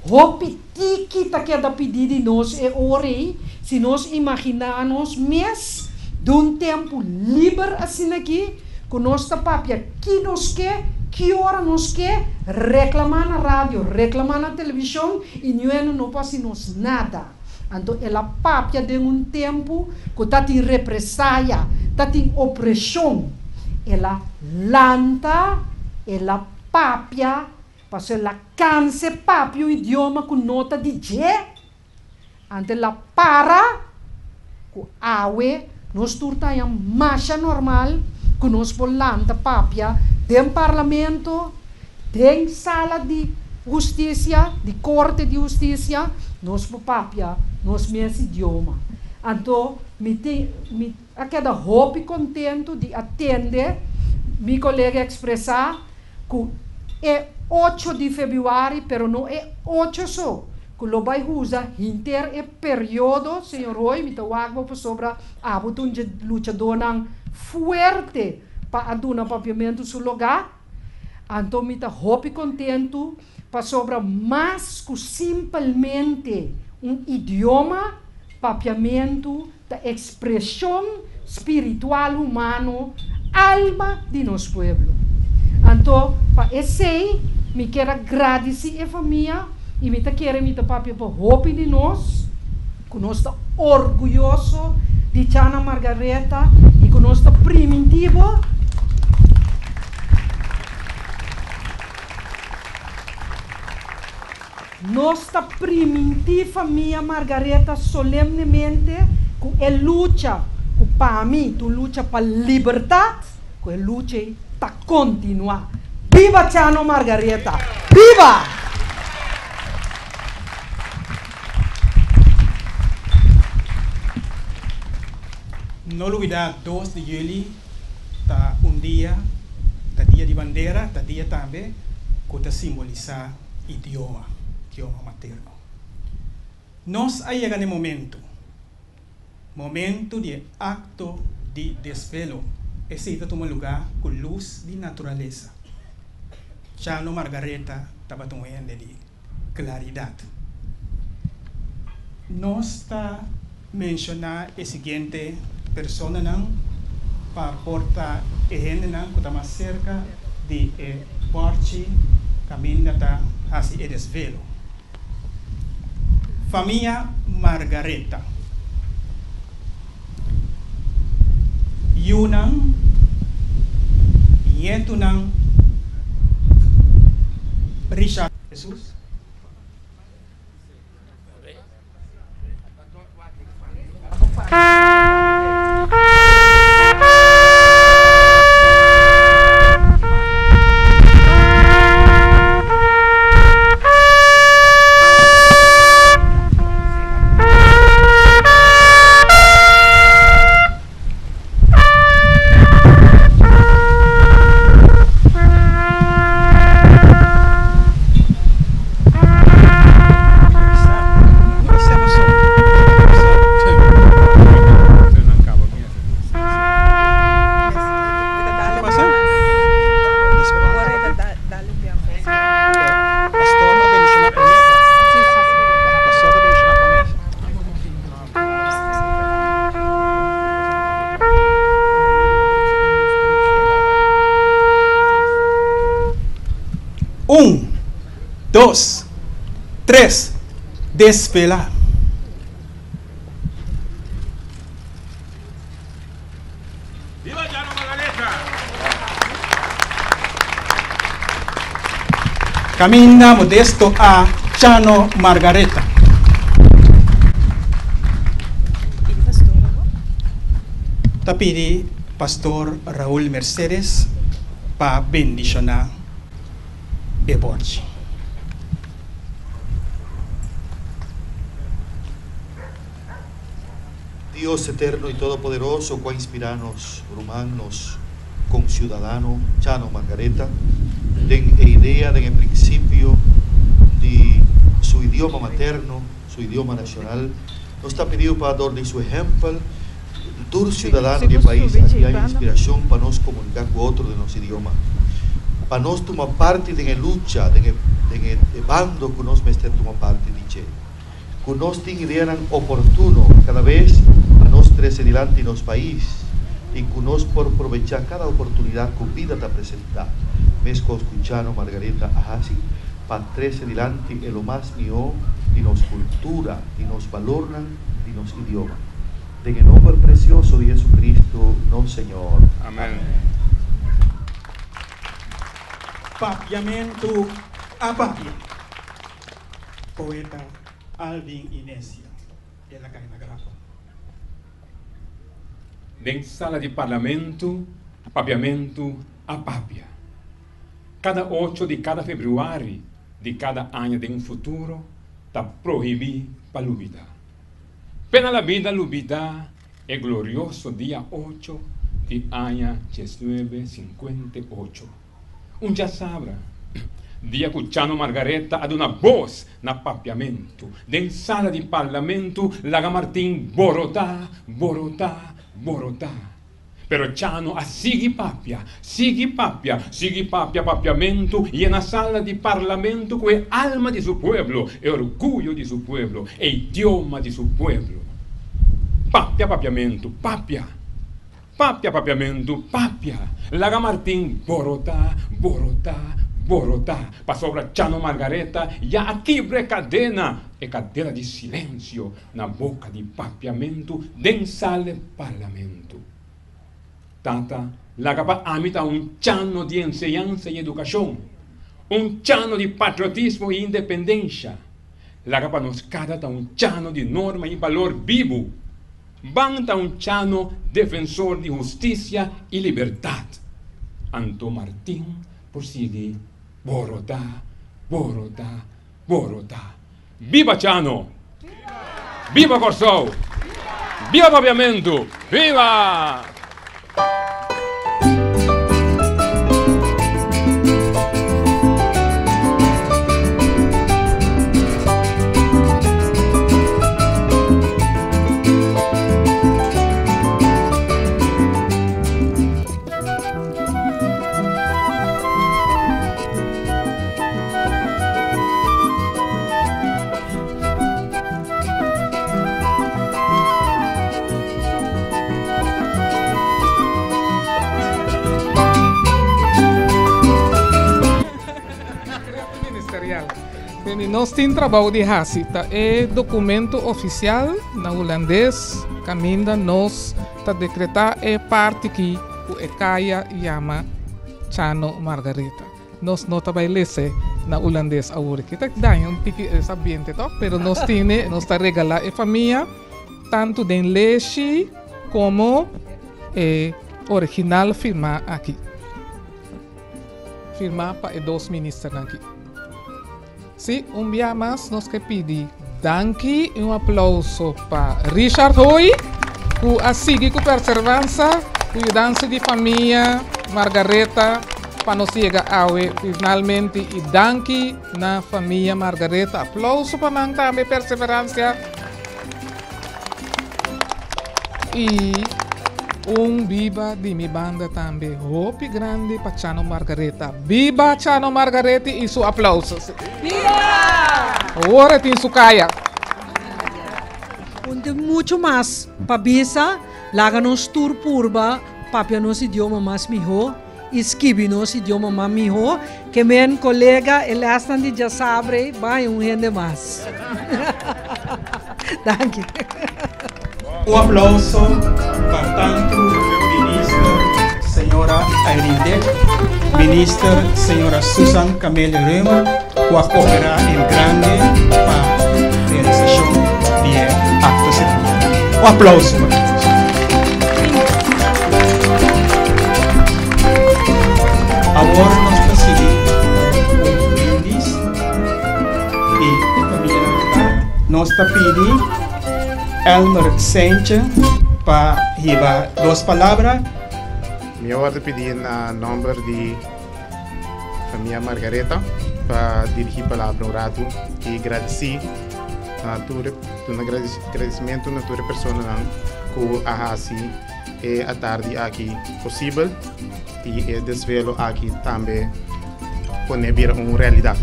hopi tiki ta keda pidí di nos e ora ei si nos imaginá nos mes den un tempu liber asin'akí ku nos ta papia ki nos ke, ki ora nos ke, reklamá na radio, reklamá na televishon I niueno no por hasi nos nada. Anto el a papia den un tempu ku ta tin represaya, ta tin opreshon. El a lanta, el a papia, pasobra el a kansa e papia un idioma ku no ta di dje. Anto el a para ku awe nos tur ta haña masha normal ku nos por lanta papia den parlamento, den sala di hustisia, di korte di hustisia, nos por papia nos mes idioma. Anto mi tin mi a keda hopi kontentu di a tende mi kolega ekspresá ku e ocho di febrüari, pero no e ocho so, ku lo bai usa henter e periodo, señor Roy, mi ta wak bo pasobra abo ta un dje luchadónan fuerte pa a duna Papiamentu su logá. Anto mi ta hopi kontentu pasobra mas ku simpelmente un idioma, papiamentu ta ekspreshon spiritual humano, alma di nos pueblo. Anto pa esei mi kier a gradisí e famia i mi ta kere mi ta papia pa hopi di nos ku nos ta orguyoso di Chana Margaretha i ku nos ta primintí bo. Nos ta primintí famia Margaretha solemnemente ku e lucha ku pa mi ta un lucha pa libertat, ku e lucha ei ta kontinuá. Biba Chano Margaretha! Biba! No lubidá dos di yüli ta un dia, ta dia di bandera, ta dia tambe ku ta simbolisá idioma, idioma materno. Nos a yega n'e momento, momento di e akto di desvelo. Esei ta tuma lugá ku lus di naturalesa. Chano Margaretha tabata un hende di klaridat. Nos ta menshoná e siguiente personanan pa por ta e hendenan ku ta mas serka di e bòrchi kaminda ta hasi e desvelo. Famia Margaretha. Yunan, ñetunan Richard. Jesus. Un, dos, tres, desvelá. Viva Chano Margaretha! Caminda Modesto a Chano Margaretha. Ta pidi Pastor Raul Mercedes pa bendiciona e borchi. Dios eterno y todopoderoso, cu a inspira nos ruman, nos conciudadano Chano Margaretha, den e idea, den e principio di su idioma materno, su idioma nacional, nos ta pidiu pa dor di su ehempel, tur ciudadano di e pais aki haña inspiracion pa nos comunica cu otro den nos idioma, pa nos tuma parti den e lucha, den e den e bando cu nos mester tuma parti di dje. Ku nos tin ideanan oportuno kada bes pa nos trese dilanti nos pais i ku nos por probechá kada oportunidat ku bida ta presentá, meskos ku Chano Margaretha a hasi pa trese dilanti e lo mas mihó di nos kultura, di nos balornan, di nos idioma. Den e nomber presioso di Jesucristo nos Señor. Amén. Papiamentu a papia. Poeta Alvin Inecia, el a kai na grapa. Den sala di parlamento, papiamentu a papia. Kada ocho di kada februari di kada aña den un futuro ta prohibí pa lubidá. Pena la bida lubidá e glorioso dia ocho di aña diesnuebe sinkuenta i ocho. Un djasabra, dia ku Chano Margaretha a duna bos na papiamentu den sala di parlamentu laga Martin borotá, borotá, borotá. Pero Chano a sigui papia, sigui papia, sigui papia papiamentu yena sala di parlamento ku e alma di su pueblo, e orguyo di su pueblo, e idioma di su pueblo. Papia papiamentu, papia! Papia papiamentu, papia! Laga Martin borotá, borotá, borotá, pasobra Chano Margaretha ya a kibra e kadena, e kadena di silensio na boka di papiamentu den sal e parlamentu. Tata, laga pa ami ta un chano di enseñansa i edukashon, un chano di patriotismo i independensha. Laga pa nos kada ta un chano di norma i balor bibu. Ban ta un chano defensor di hustisia i libertat. Anto Martin por sigui borotá, borotá, borotá. Biba Chano! Biba Kòrsou! Biba Papiamentu! Biba! Nos tin trabou di hasi. Ta e documento oficial na hulandes caminda nos ta decreta e parti ki cu e caya yama Chano Margaretha. Nos no ta bai lese na hulandes awor aki. Ta daña un tiki es ambiente toch? Pero nos tine, nos ta regala e famia tanto den leshi como e original firma aki. Firma pa e dos ministernan aki. Si, un bia mas nos ke pidi danki i un aplauso pa Richard Hooi ku a sigui ku perservansa ku yudansa di famia Margaretha pa nos yega awe finalmente i danki na famia Margaretha. Aplauso pa nan tambe perseveransia. I un biba di mi banda tambe hopi grandi pa Chano Margaretha. Biba Chano Margaretha i su aplauso. Biba! Awor e tin su kaya. Un tin mucho mas pa bisa, laga nos tur purba papia nos idioma mas miho i skibi nos idioma mas miho ke men kolega e lesnan di djasabre bai un hende mas. Danki. Un aplauso pa tantu Minister Señora Irene Dick, Minister Señora Susan Camelia Römer ku a koperá en grande pa realisashon di e akto seremonial. Un aplauso pa nan. Awor nos ta sigui ku un brindis di e familianan ta. Nos ta pidi Elmer Sentje pa hiba dos palabra. Mi a wòrdu pidi na nòmber di famia Margaretha pa dirigí palabra un ratu i gradisí na tur duna gradisimentu na tur e personanan ku a hasi e atardi aki posibel i e desvelo aki tambe pone bira un realidat.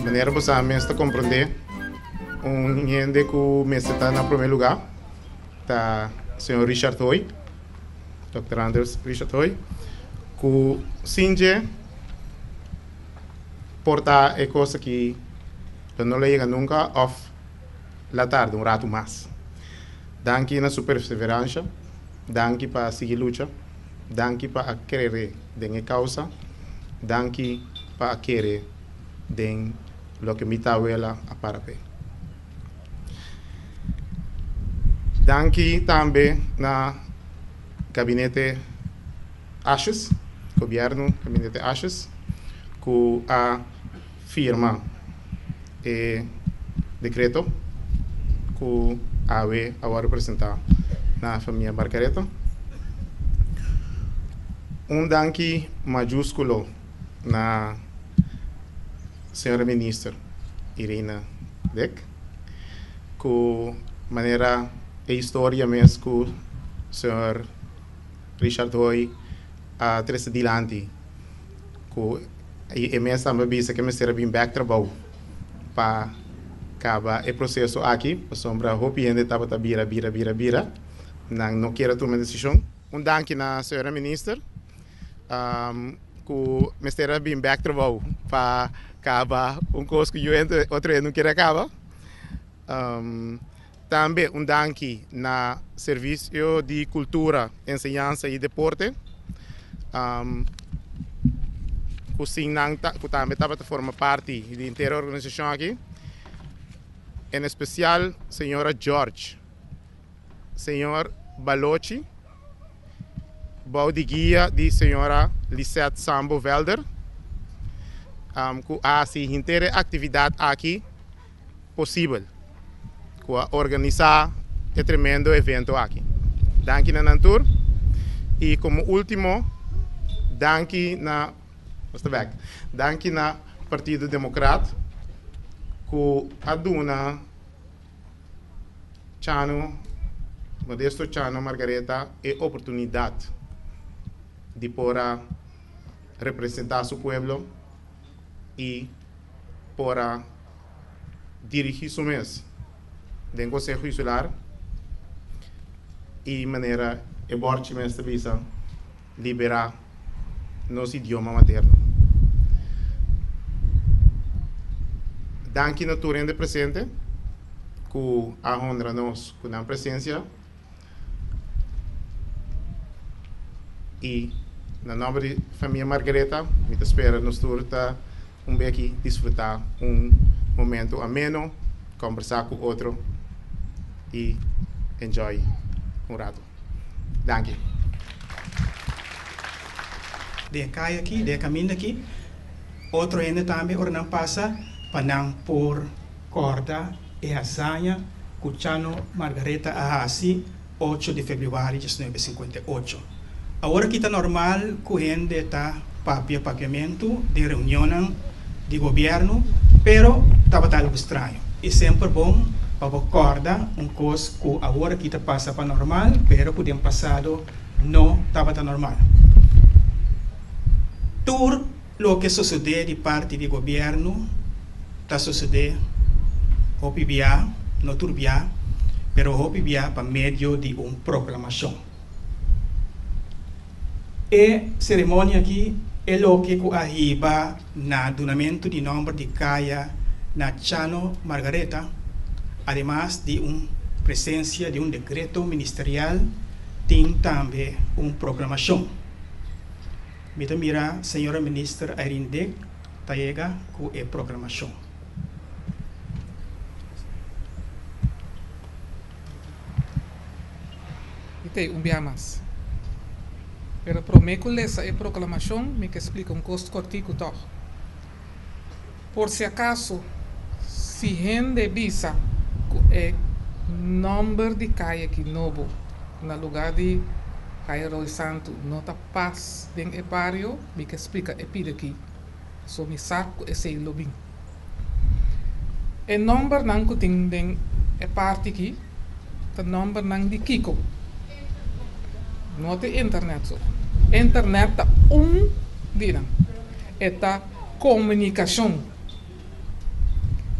Manera bo sa mes ta komprondé un hende ku mester ta na promé lugá ta señor Richard Hooi, Dòkter Anders Richard Hooi, ku sin dje por ta e kos aki lo no lo yega nunka òf la tarda un ratu mas. Danki na su perseveransha, danki pa sigui lucha, danki pa a krere den e kausa, danki pa a kere den loke mi tawela a para p'e. Danki tambe na Gabinete Asjes, Gobierno Gabinete Asjes, ku a firma e dekreto ku awe a wòrdu presentá na famia Barcareta. Un danki mayúskulo na señora Minister Irina Dick ku manera. e historia mes ku señor Richard Hoy a trese dilanti ku e mes tambe a bisa ku e mester a bin bèk trabou pa kaba e proseso aki pasobra hopi hende tabata bira bira bira bira nan no kier a tuma e desishon. Un danki na señora minister ku mester a bin bèk trabou pa kaba un kos ku yu otro hende no kier a kaba. Tambe un danki na Servisio di Kultura, Enseñansa i Deporte ku sin nan ku tambe tabata forma parti di henter e organisashon aki, en espesial señora George, señor Balochi bou di guia di señora Lisette Sambo Velder ku a hasi henter e aktividat aki posibel ku a organisá e tremendo evento aki. Danki na nan tur i komo último danki na Mister Beck, danki na Partido Demokrat ku a duna Chano, Modesto Chano Margaretha e oportunidat di por a representá su pueblo i por a dirigí su mes den Konseho Insular i manera e bòrchi mes ta bisa liberá nos idioma materno. Danki na tur hende presente ku a honra nos ku nan presensia i na nòmber di famia Margaretha mi ta spera nos tur ta Un beki disfrutá un momento ameno, kombersá ku otro i enjoy un rato. Danki. Den e kaya aki, den e kaminda aki, otro hende tambe ora nan pasa pa nan por kòrda e hazaña ku Chano Margaretha a hasi ocho di febrüari 1958. Awor aki ta normal ku hende ta papia papiamentu den reunionnan di gobièrnu, pero tabata algu straño. I semper bon pa bo kòrda un kos ku awor aki ta pasa pa normal, pero ku den pasado no tabata normal. Tur loke sosodé di parti di gobièrnu ta sosodé hopi bia, no tur bia, pero hopi bia pa medio di un proklamashon. E seremonia aki e loke ku a hiba na dunamentu di nòmber di kaya na Chano Margaretha, ademas di un presensia di un dekreto ministerial tin tambe un proklamashon. Mi ta mira señora Minister Irene Dick ta yega ku e proklamashon. Mi ta ei un bia mas. Pero promé ku lesa e proklamashon mi ke splika un kos kòrtiku tòg. Por si akaso si hende bisa ku e nòmber di kaya ki nobo na lugá di Kaya Rooi Santu no ta pas den e bario, mi ke splika e pida aki, so mi sa ku esei lo bin. E nòmbernan ku tin den e parti aki ta nòmbernan di kiko? No ta internet so. Internet ta un di nan. E ta komunikashon.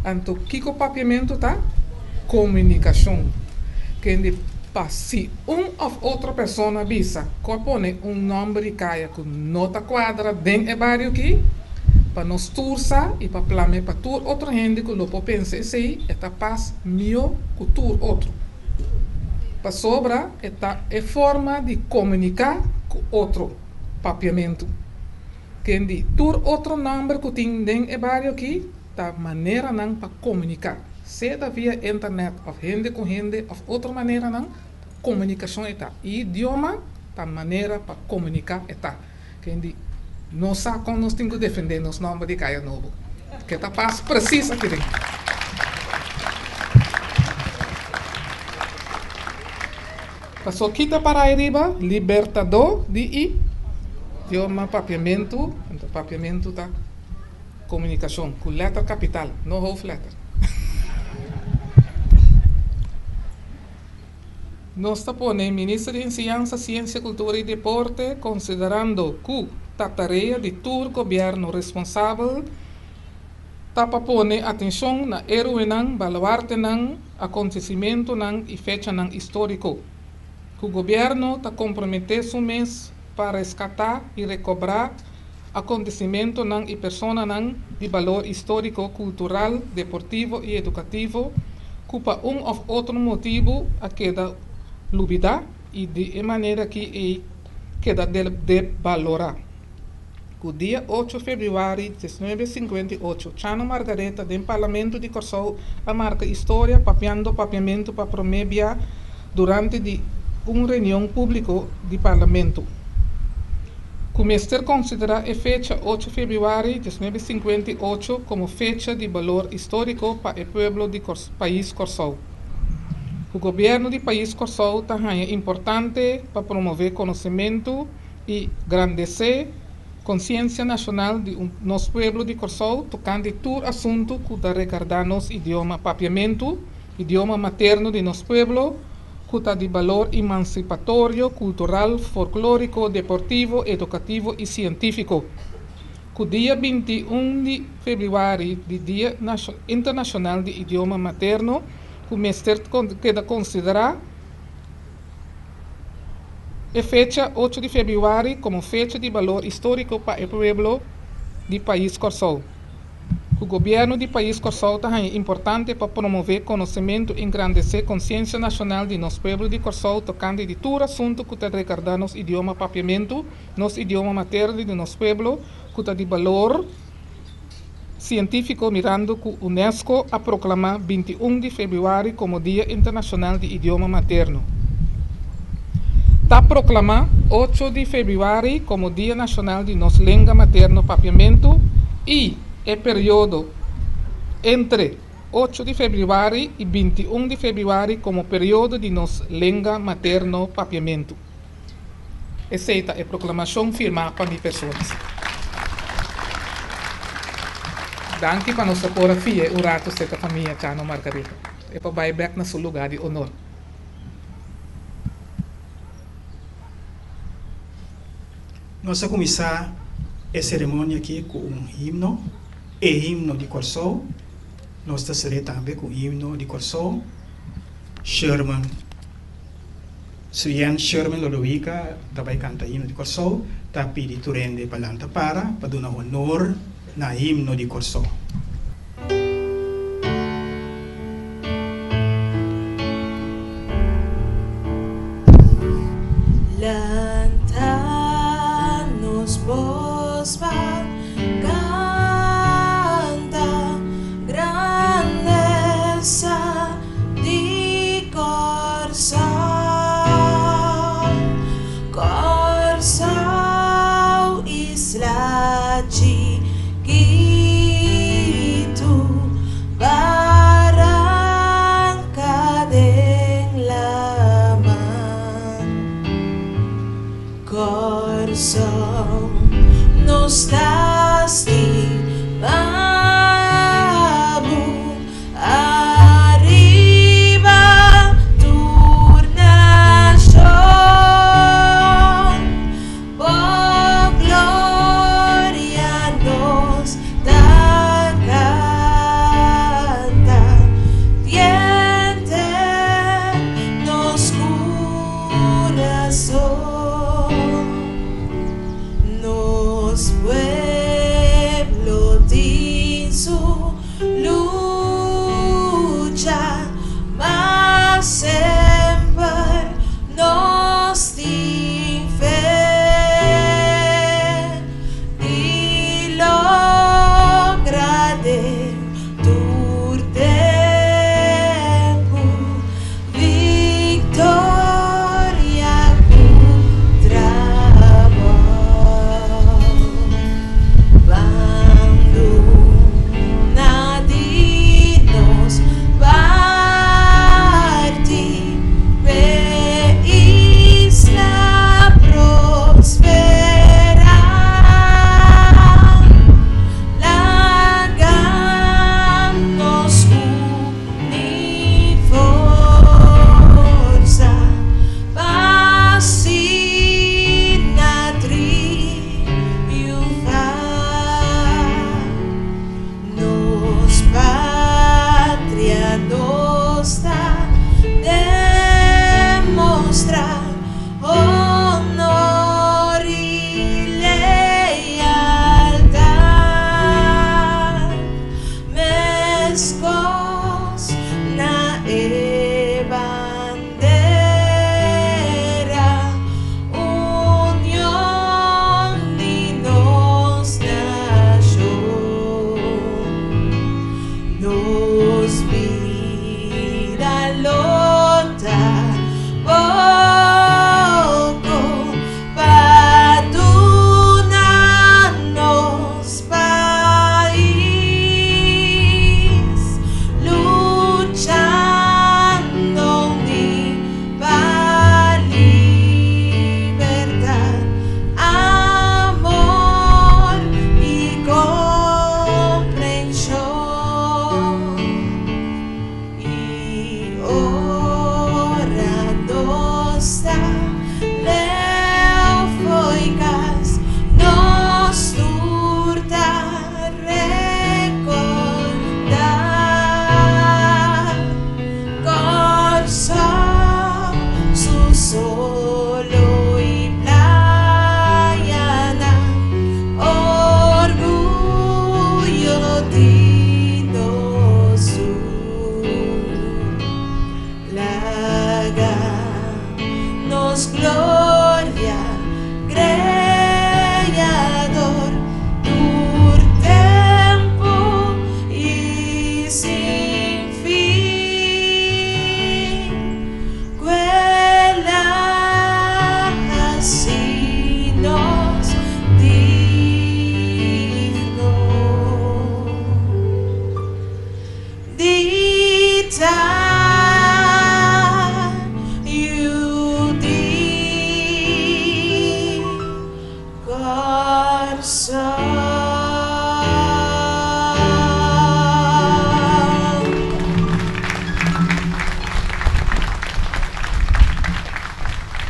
Anto kiko papiamentu ta? Komunikashon. Kende pa si un òf otro persona bisa ku a pone un nòmber di kaya ku no ta kuadra den e bario aki, pa nos tur sa i pa plam'é pa tur otro hende ku lo por pensa esei, e ta pas mihó ku tur otro. Pasobra e ta e forma di komuniká ku otro, papiamentu. Kendi tur otro nòmber ku tin den e bario aki ta maneranan pa komuniká, sea ta via internet òf hende ku hende òf otro maneranan, komunikashon e ta. I idioma ta manera pa komuniká e ta. Kendi nos sa kon nos tin ku defendé nos nòmber di Kaya Nobo, ke ta pas presis aki den. Paso kita para ei riba Libertadó di i dioma Papiamentu, anto Papiamentu ta komunikashon ku lèter kapital, no hoofdletter. Nos ta pone Minister di Enseñansa, Siensia, Kultura i Deporte, konsiderando ku ta tarea di tur gobièrnu responsabel ta pa pone atenshon na héroenan, baluartenan, akontesimentunan i fechanan históriko. Ku gobièrnu ta komprometé su mes pa reskatá i rekobrá akontesimentunan i personanan di balor históriko, kultural, deportivo i edukativo ku pa un òf otro motibu a keda lubidá i di e manera aki ei keda debalorá. Ku dia ocho febrüari 1958 Chano Margaretha den Parlamento di Kòrsou a marka historia papiando papiamentu pa promé bia durante di un reunion públiko di Parlamento. Ku mester konsiderá e fecha ocho febrüari 1958 komo fecha di balor históriko pa e pueblo di pais Kòrsou. Ku gobièrnu di pais Kòrsou ta haña importante pa promové konosementu i grandesé konsiensia nashonal di nos pueblo di Kòrsou tokante tur asuntu ku ta regardá nos idioma papiamentu, idioma materno di nos pueblo, ku ta di balor emansipatorio, kultural, folklóriko, deportivo, edukativo i sientífiko. Ku dia 21 di febrüari di Dia Internashonal di Idioma Materno ku mester keda konsiderá e fecha ocho di febrüari komo fecha di balor históriko pa e pueblo di pais Kòrsou. Ku gobièrnu di pais Kòrsou ta haña importante pa promové konosementu i engrandesé konsiensia nashonal di nos pueblo di Kòrsou tokante di tur asuntu ku ta regardá nos idioma papiamentu, nos idioma materno di nos pueblo ku ta di balor sientífiko mirando ku UNESCO a proklamá 21 di febrüari komo Dia Internashonal di Idioma Materno. Ta proklamá ocho di febrüari komo Dia Nashonal di nos Lenga Materno Papiamentu i e periodo entre ocho di febrüari i 21 di febrüari komo periodo di nos Lenga Materno Papiamentu. Esei ta e proklamashon firmá pa mi persona. Danki pa nos a por a fia un ratu serka famia Chano Margarita. E por bai bèk na su lugá di onor. Nos a kuminsá e seremonia aki ku un himno, e himno di Kòrsou. Nos ta ser'é tambe ku himno di Kòrsou, Sherman. Suyen Sherman Lodowica ta bai kanta himno di Kòrsou, ta pidi tur hende pa lanta para pa duna honor na himno di Kòrsou. Lanta nos bos pa kanta grandesa di Kòrsou, Kòrsou isla chikitu, baranka den laman. Kòrsou nos ta stima bo. Ariba tur nashon, bo gloria nos ta kanta, diente nos kurason. Nos pueblo tin su Lucha, ma semper nos tin fe di logra den tur tempu victoria cu.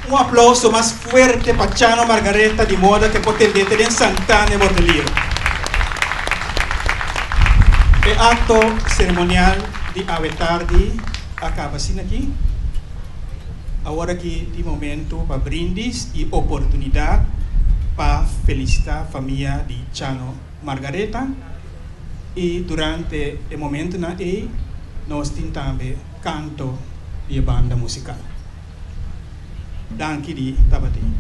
Un aplouso mas fuerte pa Chano Margaretha di moda ku e por tende te den Santana Bordelier. E akto seremonial di awe tardi a kaba asina aki. Awor aki tin momento pa brindis i oportunidat pa felisitá famia di Chano Margaretha i durante e momentonan ei nos tin tambe kanto di e banda musikal. Danki di tabatin.